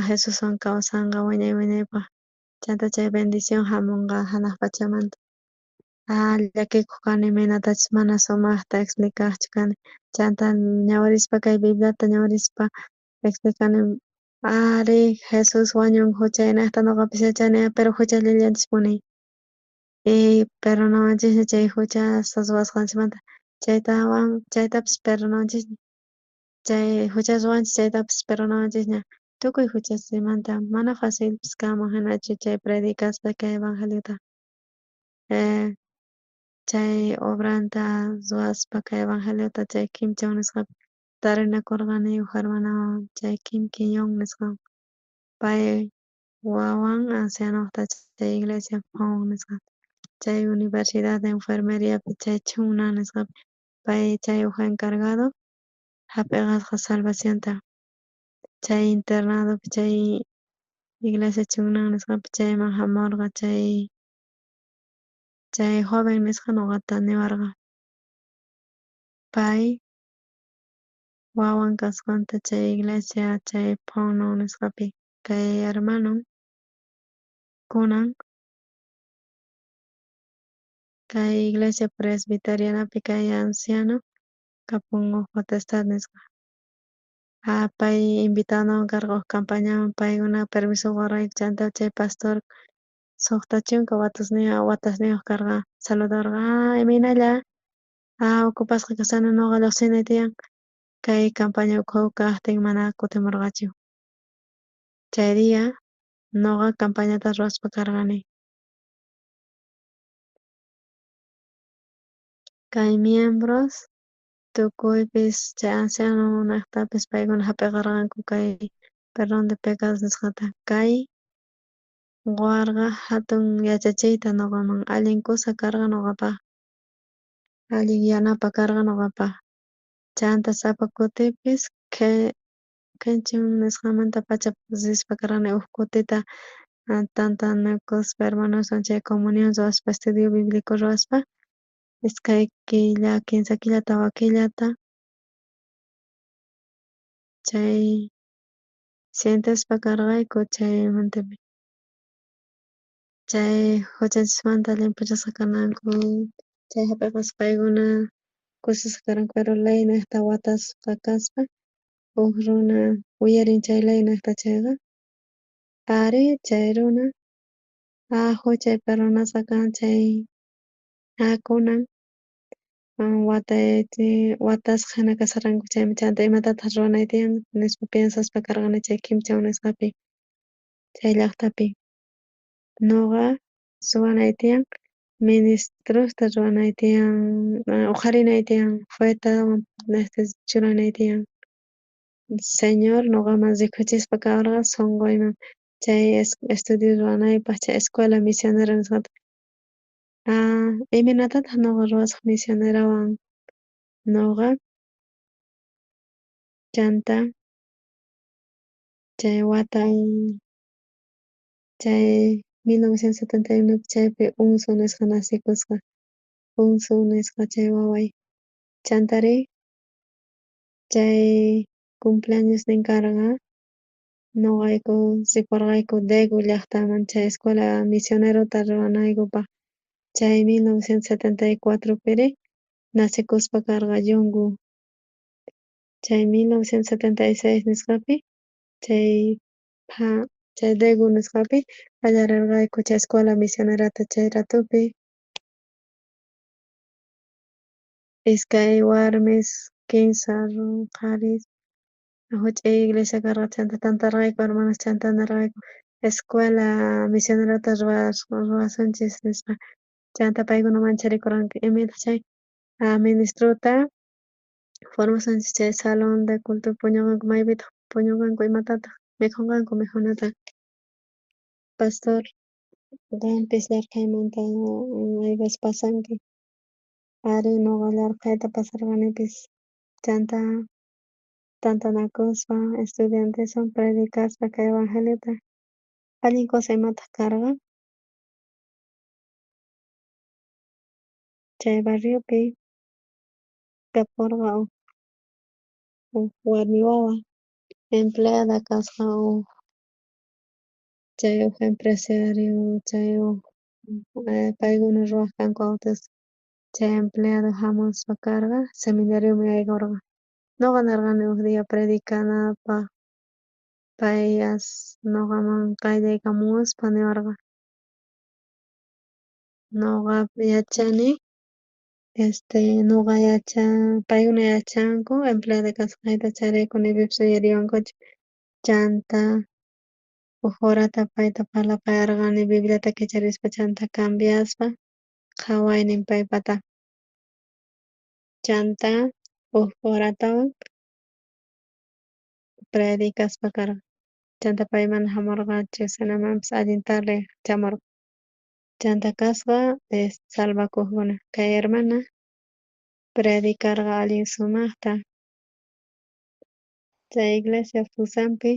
Jesuswan kawsanqa wiñay wiñaypaj. Chanta chay bendición jamonqa janaj pachamanta. Llakikoj kani imaynatachus mana sumajta explicajchu kani. Chanta ñawrispa kay Bibliata ñawrispa explicani, ari Jesús wañun juchaynejta noqapis yachani, pero juchallallanchispuni. Perdonawanchisña chay juchasta ruwasqanchikmanta, chaytawan chaytapis perdonawanchisña, chay juchas ruwanchis chaytapis perdonawanchisña, tukuy juchasmanta. Mana facilpis kanman jinachu chay predicaspa kay evangeliota, chay obranta ruwaspa kay evangeliota chay Kim Chon nisqapi tarinakorqani uj hermanawan, chay Kim Ki-young nisqawan, pay wawan ancianojta chay iglesia Pong nisqa, chay universidad de enfermeriapi chay Chunnan nisqapi, pay chay uj encargado jap'iqasqa salvacionta chay internadopi chay iglesia Chunnan nisqapi chayman jamorqa chay joven nisqa noqata niwarqa pay wawan kasqanta chay iglesia chay Pongnon nisqapi. Kay hermano kunan kay iglesia presbiterianapi kay anciano kapun uj potestad nisqa. Pay invitado karqa uj campañaman, paykuna permiso qorayku. Chanta chay pastor 60 watasniyoj karqa, saludarqa, imaynalla, ocupasqa kashani noqa llojsinay tiyan. Kay campaña ukhu kajtin mana kutimorqachu. Chay día noqa campañata ruwaspa karqani. Kay miembros tukuypis chay ancianonejtapis paykuna jap'iqarqanku kay perdón de pecados nisqata. Kay Qowarqa jatun yachachiyta noqaman, allin kusa karqa noqapaj, allin yanapa karqa noqapaj. Chanta sapa kutipis qhenchun nisqamantapacha rispa karqani uj kutita tantanakuspa hermanoswan chay comunión ruwaspa, estudio bíblico ruwaspa, iskay killa, kinsa killa, tawa killata chay sientespa karqayku chaymanta chay juchanchismanta llimphuchasqa kananku chay jap'eqaspa paykuna kusisqa karqanku, pero leynejta watasqa kaspa uj runa uyarin chay leynejta chayqa arí chay runa juchay perdonasqa kan chay kunan watasqa jina kasharqanku chayman chanta imatataj ruwanay tiyan nispa piensaspa karqani chay Quimchaw nisqapi chay llajtapi noqa ruwanay tiyan ministrosta ruwanay tiyan oqharinay tiyan fetawan churanay tiyan Señor noqaman rikhuchispa kawarqa sonqoyman chay estudio ruwanaypaj chay escuela misionera nisqata. Imaynatataj noqa ruwasaj misionerawan noqa chanta chay wata chay 1971 chaypi Unsu nisqa nacikusqa, Unsu nisqa chay waway chantarí chay cumpleañosnin karqa noqayku riporqayku Daegu llajtaman chay escuela misionerota ruwanaykupaj chay 1974piri nacikuspa karqa Yungu chay 1976 nisqapi chay chay Daegu nisqapi qallarerqayku chay escuela misionerata chay ratopi iskay warmis kinsa qharis juch'uy iglesia karqa chanta tantarqayku hermanos chanta nerqayku escuela misionerata ruwasunchis nispa chanta paykuna mancharikorqanku imaytaj chay ministrota formasunchis chay salón de culto puñonqanku maypitaj puñonqanku imatataj mikhonqanku mikhunata pastor qampis yarqhaymanta maypas pasanki ari noqa yarqhayta pasarqanipis chanta tantanakuspa estudianteswan predicaspa kay evangeliota allin cosa imataj karqa chay barriopi kaporqa uj warmi wawa empleada kasqa uj chay uj empresario chay uj paykuna ruwaj kanku autos chay empleado jamuspa karqa seminarioman yaykorqa noqa nerqani uj día predicanapaj pay as noqaman qayllaykamuwaspa niwarqa noqa yachani noqa paykuna yachanku empleada kasqayta chayrayku ni pipis uyariwankuchu chanta uj horata payta parlapayarqani Bibliata kicharispa chanta cambiaspa qhawaynin paypata chanta uj horatawan predicaspa karqa chanta pay mana jamorqachu cenamanpis allin tarde chamorqa chanta kasqa salvakojkuna kay hermana predicarqa allin sumajta chay iglesia Fusanpi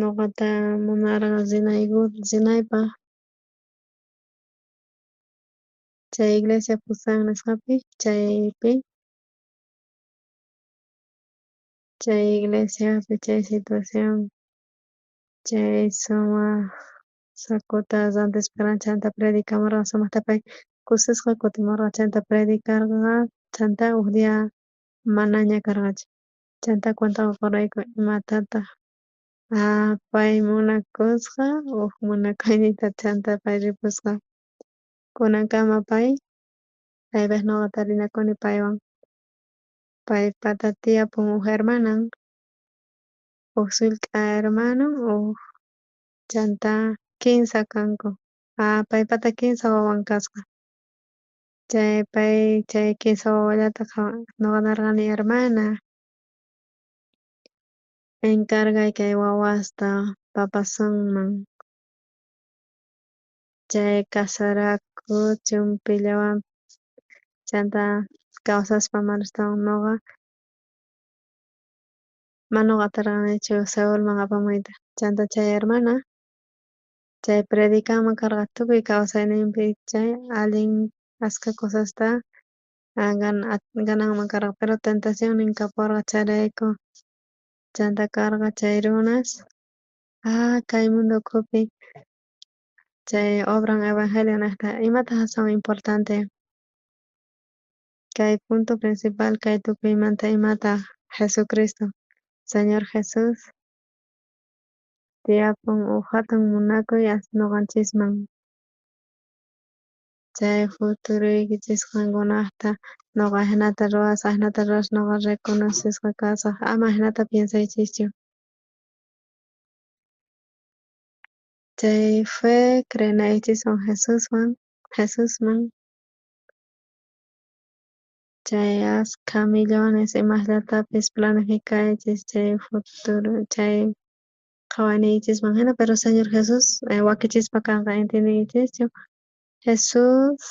noqata munarqa rinaypaj chay iglesia Fusan nisqapi chaypi chay iglesiapi chay situación chay sumaj sacota rantispa chanta predikamorqa sumajta pay kusisqa kutimorqa chanta predicarqa chanta uj día manaña karqachu chanta cuenta qokorqayku imatataj pay munakusqa uj munakuynita chanta pay ripusqa kunankama pay chaypaj noqa tarinakuni paywan paypata tiyapun uj hermanan uj sullk'a hermanon uj chanta kinsa kanku paypata kinsa wawan kasqa chay pay chay kinsa wawallata qhawan noqa nerqani hermana encargay kay wawasta papasunman. Chay casarakuchun pillawan chanta kawsaspa manastawan noqa mana noqa atarqanichu Seulman apamuyta. Chanta chay hermana chay predicanman karqa tukuy kawsayninpi chay allin askha cosasta gananman karqa, pero tentacionnin kapuwarqa chayrayku. Chanta karqa chay runas kay mundo ukhupi chay obran evangelio nejta imataj aswan importante kay punto principal kay tukuymanta imataj Jesucristo Señor Jesús tiyapun uj jatun munakuy noqanchisman chay futuroykichis qankunajta noqa ajinata ruwasaj, ajinata ruwasaj noqa reconocesqa kasaj, ama ajinata piensaychischu. Chay fe creenaykichiswan Jesuswan Jesusman chay askha millones imasllatapis planificaychis chay futuro chay qhawayniykichisman jina, pero Señor Jesús wakichispa kanqa, entiendenkichischu? Jesús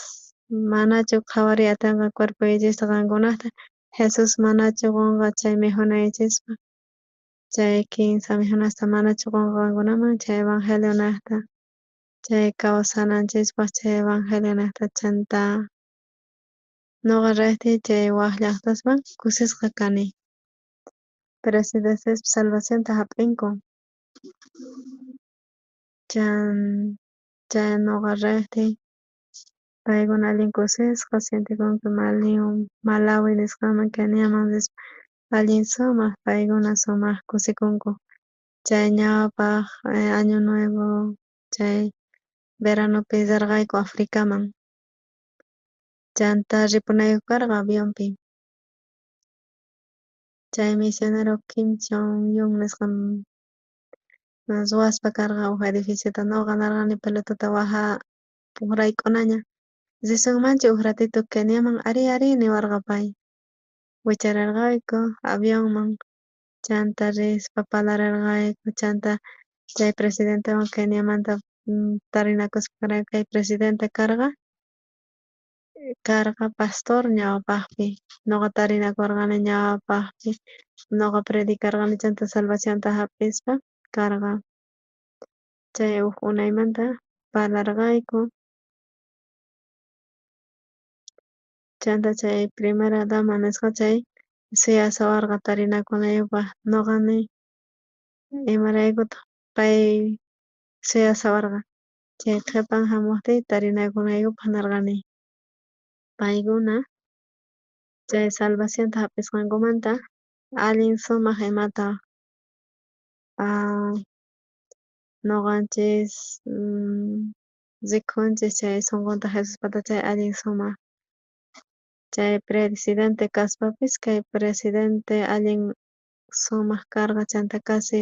manachu qhawariy atinqa cuerpoykichista qankunajta, Jesús manachu qonqa chay mikhunaykichispaj, chay kinsa mikhunasta manachu qonqa qankunaman chay evangelio nejta, chay kawsananchispaj chay evangelio nejta. Chanta noqa rejtiy chay waj llajtasman kusisqa kani. Presidentespis salvacionta jap'inku. Chay noqa rejtiy paykuna allin kusisqa sientekunku Malawi nisqaman Keniaman rispa allin sumaq paykuna sumaq kusikunku. Chay ñawpaj año nuevo chay veranopi rerqayku Africaman. Chanta ripunayku karqa avionpi. Chay misionero Kim Jong-un nisqan ruwaspa karqa uj edificiota noqa narqani pelotata waja rayk'unaña. Risunmanchu uj ratito Keniaman? Arí, arí niwarqa pay. Wichararqayku avionman chanta rispa parlararqayku chanta chay presidentewan Keniamanta tarinakuspa karqayku. Kay presidente karqa pastor ñawpajpi noqa tarinakorqani ñawpajpi noqa predicarqani chanta salvacionta jap'ispa karqa. Chay uj unaymanta parlarqayku. Chanta chay primera dama nisqa chay suyasawarqa tarinakunaypaj noqani imaraykutaj pay suyasawarqa chay qhepan jamojtiy tarinakunaykupaj nerqani. Paykuna chay salvacionta jap'isqankumanta allin sumaq imata noqanchis rikhunchis chay sonqonta Jesuspata chay allin sumaq. Chay presidente kaspapis kay presidente allin sumaq karqa chanta casi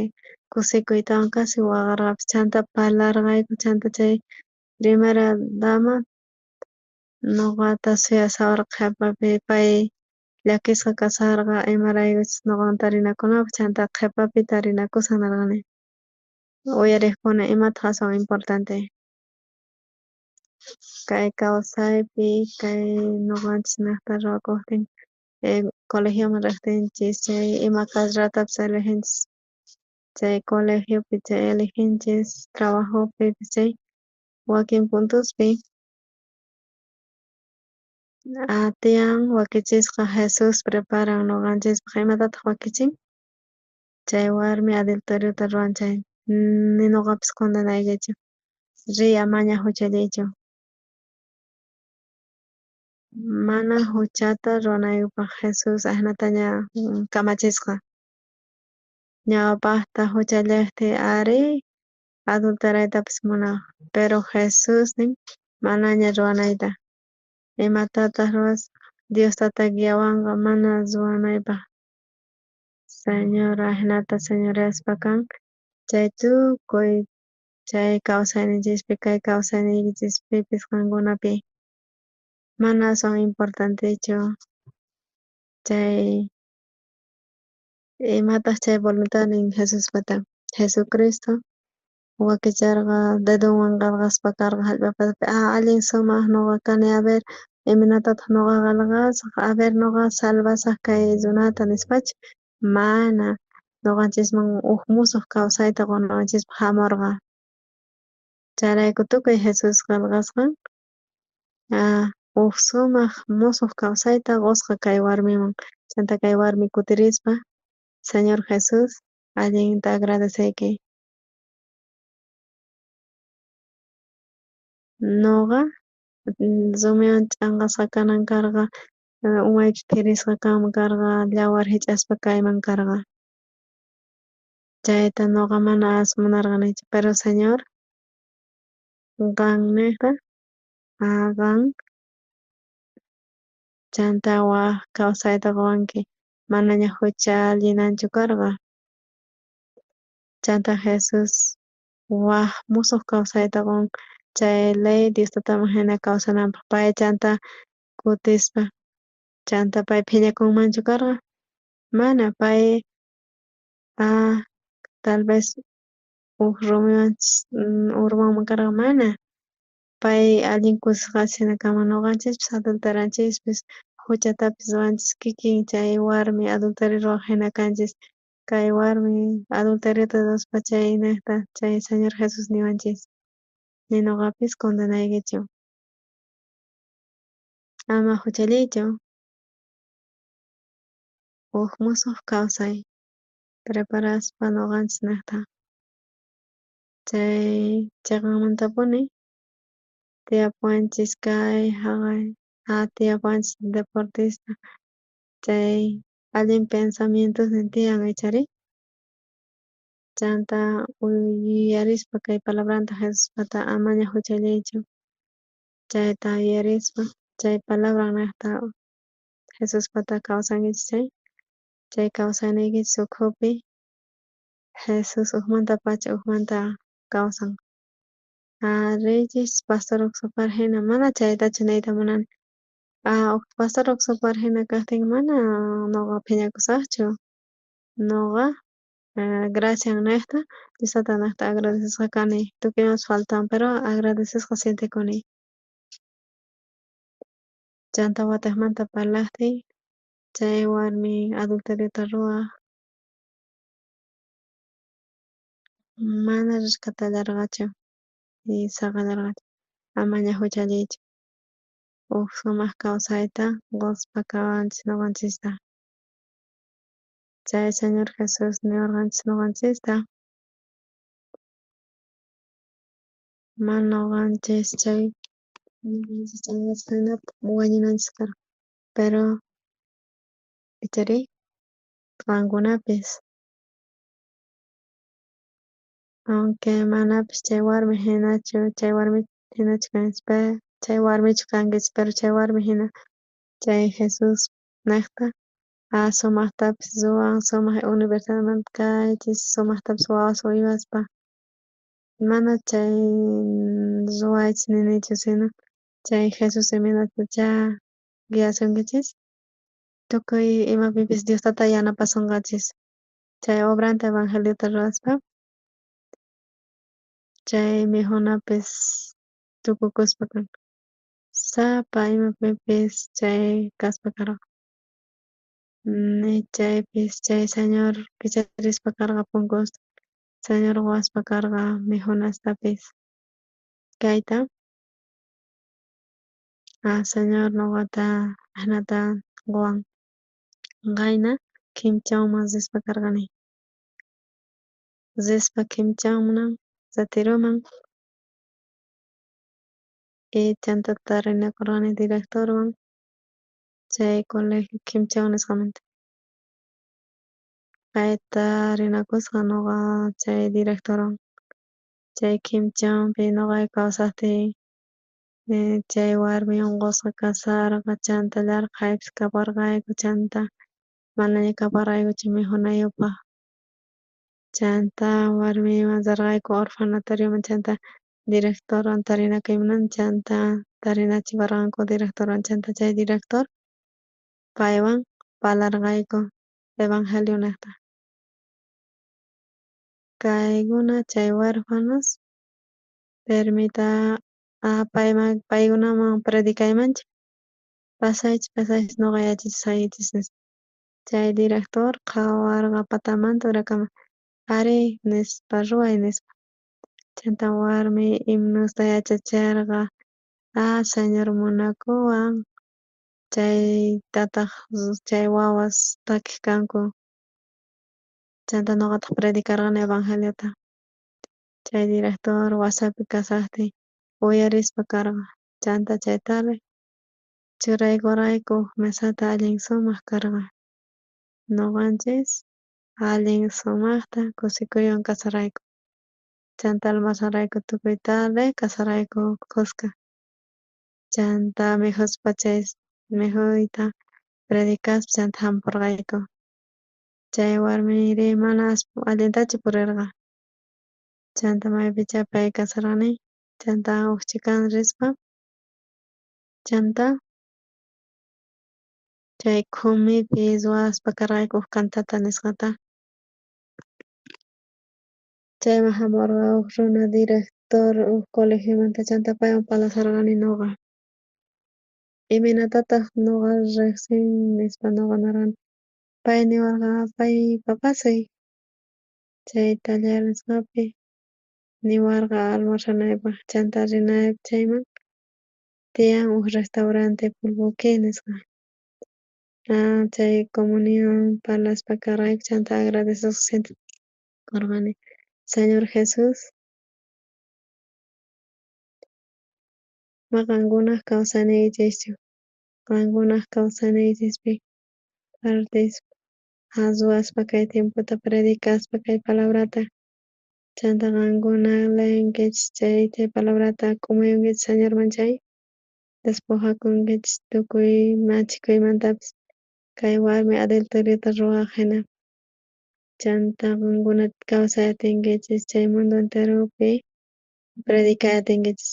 kusikuytawan casi waqarqapis chanta parlarqayku chanta chay primera dama noqata suyasawarqa qhepapi pay llakisqa kasharqa imaraykuchus noqawan tarinakunapaj chanta qhepapi tarinakusan nerqani. Uyarejkuna imataj aswan importante kay kawsaypi kay noqanchis nejta ruwakojtin colegioman rejtinchis chay ima carreratapis elegинchis chay colegiopi chay elegинchis trabajopipis chay wakin puntospi tiyan wakichisqa Jesús preparan noqanchispaj. Imatataj wakichin? Chay warmi adulteriota ruwan chay ni noqapis condenaykichu. Riy amaña juchalliychu. Mana juchata ruwanaykupaj Jesús ajinataña kamachisqa. Ñawpajta juchallejtiy arí adulteraytapis munaj, pero Jesús nin manaña ruwanayta. Imatataj ruwasaj? Dios tata guiawanqa mana ruwanaypaj. Señor ajinata señoreaspa kan chay tukuy chay kawsayninchispi kay kawsayniykichispipis qankunapi mana aswan importantechu chay imataj chay voluntadnin Jesuspata. Jesucristo Wakicharqa dedonwan qelqaspa karqa jallp'a patapi. Allin sumaj noqa kani, a ver, imaynatataj noqa qelqasaj, a ver noqa salvasaj kay runata nispachu? Mana, noqanchisman uj mosoj kawsayta qonawanchispaj jamorqa. Chayrayku tukuy Jesús qelqasqan uj sumaj mosoj kawsayta qosqa kay warmiman. Chanta kay warmi kutirispa, Señor Jesús, allinta agradeceyki. Noqa rumiwan ch'anqasqa kanan karqa, umaypis phirisqa kanman karqa, yawar jich'aspa kayman karqa. Chayta noqa mana as munarqanichu, pero Señor, qannejta, qan chanta waj kawsayta qowanki, manaña juchallinanchu karqa. Chanta Jesús waj mosoj kawsayta qon chay ley Dios tataman jina kawsananpaj. Pay chanta kutispa, chanta pay phiñakunmanchu karqa? Mana, pay tal vez uj rumiwan urmanman karqa, mana. Pay allin kusisqachis jina kanman. Noqanchispis adulteranchispis, juchatapis ruwanchis, kikin chay warmi adulterio ruwaj jina kanchis. Kay warmi adulteriota ruwaspa chaynejta chay Señor Jesús niwanchis, ni noqapis condenaykichu. Ama juchalliychu. Uj mosoj kawsay preparaspa noqanchis nejta. Chay cheqanmantapuni tiyapuwanchis kay jaqay, tiyapuwanchis deportista, chay allin pensamientosnin tiyan, ichari? Chanta yuyarispa kay palabranta Jesuspata, amaña juchalliychu. Chayta yuyarispa, chay palabran nejta Jesuspata kawsankichis chay, chay kawsayniykichis ukhupi Jesús ujmantapacha ujmanta kawsan. Riychis pastor Oxopar jina, mana chaytachu niyta munani. Pastor Oxopar jina kajtin mana noqa phiñakusajchu. Noqa gracian nejta, Dios tata nejta agradecesqa kani, tukuy imapas faltawan, pero agradecesqa sientekuni. Chanta watejmanta parlajtiy, chay warmi adulteriota ruwaj mana rescatallarqachu y saqellarqachu, amaña juchalliychu. Uj sumaj kawsayta qospa kawanchis noqanchista. Chay Señor Jesús niwarqanchis noqanchista, mana noqanchis chay noqanchis ch'anqasqa jina wañunanchis karqa, pero icharí qankunapis, aunque manapis chay warmi jinachu, chay warmi jinachu kanchis, chay warmichu kankichis, pero chay warmi jina chay Jesús nejta sumajtapis ruwan, sumaj universidadmanta kaychis, sumajtapis wawas uywaspa. Mana chay ruwaychis ninichu, sino chay Jesús imaynatachá guiasunkichis, tukuy imapipis Dios tata yanapasonqachis. Chay obranta evangeliota ruwaspa, chay mikhunapis tukukuspa kan. Sapa imapipis chay kaspa karqa. Ni chaypis chay Señor kicharispa karqa punkusta, Señor qowaspa karqa mikhunastapis. Kayta Señor noqata ajinata qowan. Qayna Quimchawman rispa karqani. Rispa Quimchawman, retiroman, y chanta tarinakorqani directorwan chay colegio Quimchaw nisqamanta. Payta rinakusqa noqa chay directorwan. Chay Quimchawpi noqayku kawsajtiy chay warmi unqusqa kasharqa, chanta yarqhaypis kaparqayku, chanta manaña kaparqaykuchu mikhunayupaj. Chanta warmiywan rerqayku orfanatorioman, chanta directorwan tarinakuy munani, chanta tarinachiwarqanku directorwan, chanta chay director paywan parlarqayku evangelio nejta. Kaykuna chay huérfanos permita payman paykunaman predicaymanchik pasaychis pasaychis noqa yachachisqaykichis nispa. Chay director qhawarqa patamanta urakama arí nispa ruway nispa. Chanta warmi himnosta yachacherqa Señor munakuwan chaytataj chay wawas takej kanku. Chanta noqataj predicarqani evangeliota. Chay director wasapi kashajtin uyarispa karqa. Chanta chay tarde churaykurqayku uj mesata allin sumaj karqa. Noqanchis allin sumajta kusikuywan kasarayku. Chanta almorzarayku tukuy tarde kasarayku khuska. Chanta mikhuspa chay mikhuyta predicaspa chanta jamporqayku. Chay warmiri mana allintachu purerqa. Chanta maypichá pay kasarqani. Chanta uj chhikan rispa chanta chay khumipi ruwaspa karqayku uj cantata nisqata. Chayman jamorqa uj runa director uj colegiomanta chanta paywan parlasharqani noqa. Imaynatataj noqa rejsin nispa noqa nerqani. Pay niwarqa pay papasuy chay taller nisqapi niwarqa almorzanaypaj chanta rinaypaj chayman tiyan uj restaurante Pulbuque nisqa. Chay comunión parlaspa karqayku chanta agradecesqa sientekorqani Señor Jesús ma qankunaj kawsayniykichischu qankunaj kawsayniykichispi partispa ruwaspa kay tiempota predicaspa kay palabrata chanta qankuna leenkichis chay palabrata k'umuyunkichis Señorman chay despojakunkichis tukuy manchikuymantapis kay warmi adulteriota ruwaj jina. Chanta qankuna kawsay atinkichis chay mundo enteropi predicay atinkichis.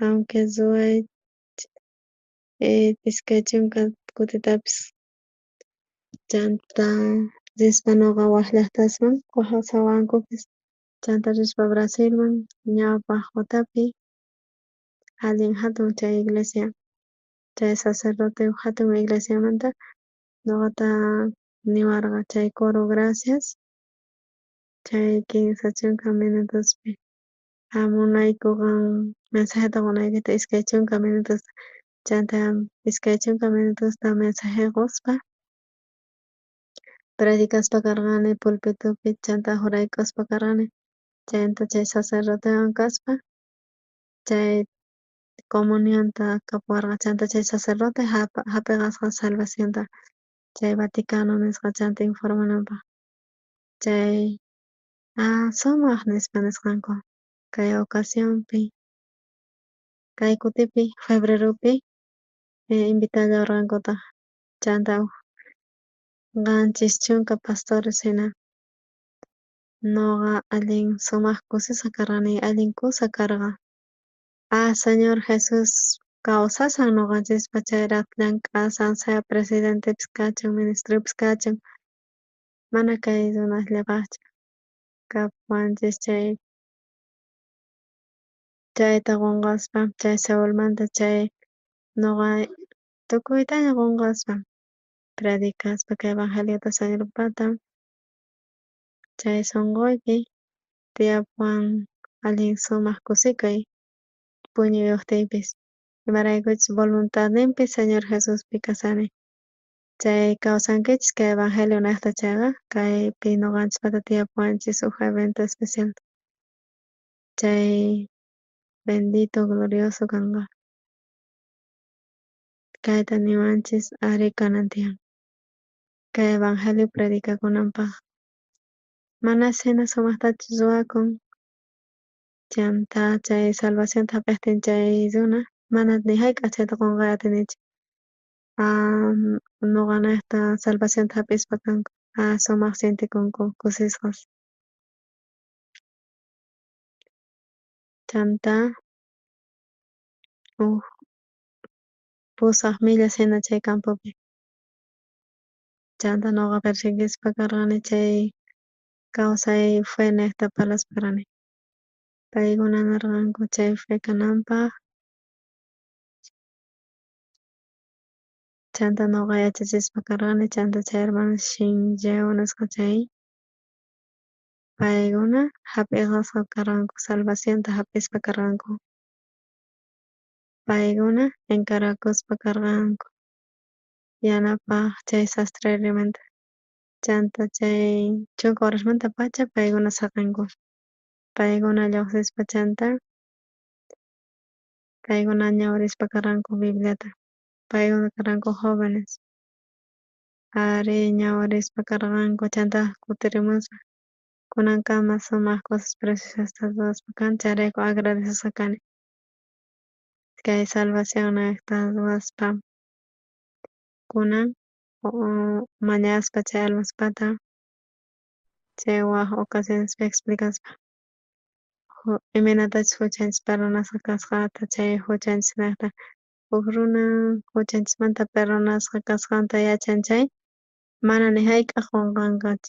Aunque ruway 20 kutitapis. Chanta rispa noqa waj llajtasman wajasawankupis. Chanta rispa Brasilman ñawpaj watapi allin jatun chay iglesia chay sacerdote uj jatun iglesiamanta noqata niwarqa chay coro gracias chay 30 minutospi munayku qan mensajeta qonaykita 20 minutosta. Chanta 20 minutosta mensaje qospa predicaspa karqani pulpitupi chanta juraykuspa karqani. Chanta chay sacerdotewan kaspa chay comunionta kapuwarqa. Chanta chay sacerdote jap'iqasqa salvacionta chay Vaticano nisqa chanta informananpaj. Chay sumaj nispa nisqanku kay ocasionpi kay kutipi febreropi invitallawarqankutaj. Chanta uj 70 pastores jina noqa allin sumaj kusisqa karqani allin kusa karqa. Señor Jesús kawsasan noqanchispa chayraj llank'asan sea presidentepis kachun ministropis kachun mana kay runasllapajchu kapuwanchis chay chayta qonqaspa chay Seulmanta chay noqa tukuytaña qonqaspa predicaspa kay evangeliota Señorpata chay sonqoypi tiyapuwan allin sumaj kusikuy puñuyojtiypis imaraykuchus voluntadninpi Señor Jesuspi kasani. Chay kawsankichis kay evangelio nejta chayqa kaypi noqanchispata tiyapuwanchis uj evento especial. Chay bendito glorioso kanqa. Kayta niwanchis ari kanan tiyan. Kay evangelio predicakunanpaj mana jina sumajtachu ruwakun. Chanta chay salvacionta jap'ejtin chay runa mana ni jayk'aj chayta qonqay atinichu. Noqanejta salvacionta jap'ispa kanku. Sumaj sientekunku kusisqas. Chanta uj 8 millas jina chay campopi. Chanta noqa persiguispa karqani chay Kawsay fe nejta parlaspa karqani. Paykuna nerqanku chay fe kananpaj. Chanta noqa yachachispa karqani, chanta chay hermano Shinjeo nisqa chay paykuna jap'iqasqa karqanku, salvacionta jap'ispa karqanku. Paykuna encargakuspa karqanku yanapaj chay sastrerimanta. Chanta chay 10 horasmantapacha paykuna saqenku. Paykuna lluqsispa chanta paykuna ñawirispa karqanku Bibliata. Paykuna karqanku jóvenes. Ari ñawirispa karqanku chanta kutirimuspa kunankama sumaq cosas preciosasta ruwaspa kan, chayrayku agradecesqa kani. Kay salvación nejta ruwaspa kunan mañaspa chay almaspata chay waj ocasionespi explicaspa imaynatachus juchanchis perdonasqa kasqanta, chay juchanchis nejta uj runa juchanchismanta perdonasqa kasqanta yachan chay mana ni jayk'aj qonqanqachu.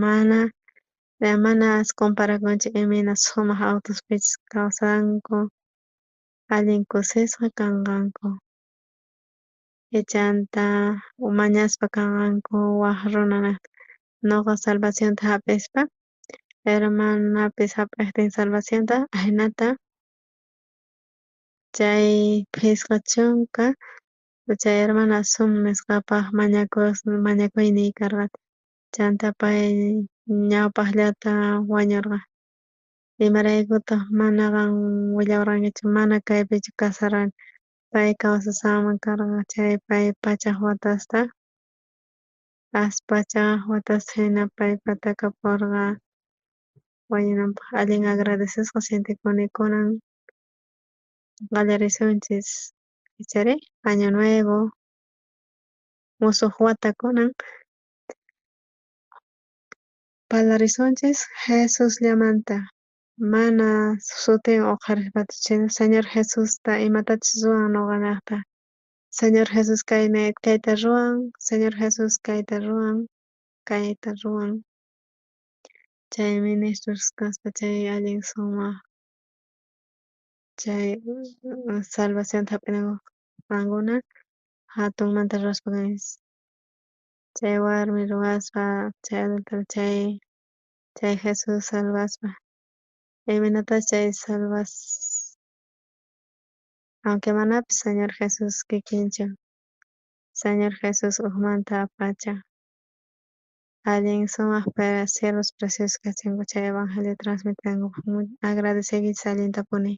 Mana comparakunchu imayna sumaq autospichus kawsanku, allin kusisqa kanqanku. Chanta mañaspa kanqanku waj runa nejta noqa salvacionta jap'ispa hermanapis jap'ejtin salvacionta ajinata chay 50 chay hermana Sum nisqapaj mañakuyniy karqa. Chanta pay ñawpajllata wañorqa. Imaraykutaj mana qan willawarqankichu mana kaypichu kasarani. Pay kawsasanman karqa chay pay pachaj watasta as pachaj watasta jina paypata kaporqa wañunanpaj. Allin agradecesqa sientekuni kunan qallarisunchis ichari año nuevo musuq wata kunan parlarisunchis Jesusllamanta mana sutin uqharispachu Señor Jesusta imatachus ruwan noqanejta. Señor Jesús kayta ruwan, Señor Jesús kayta ruwan, kayta ruwan. Chay ministros kaspa chay allin sumaq chay salvacionta jap'inankupaj qankuna jatunmanta ruwaspa kankichis. Chay warmi ruwaspa chay adulterio chay Jesús salvaspa imaynatachus chay salvas aunque manapis Señor Jesús kikinchu. Señor Jesús ujmanta pacha allin sumaq siervos preciosos kachunku chay evangelio transmitinankupaj. Agradeceykichis allintapuni.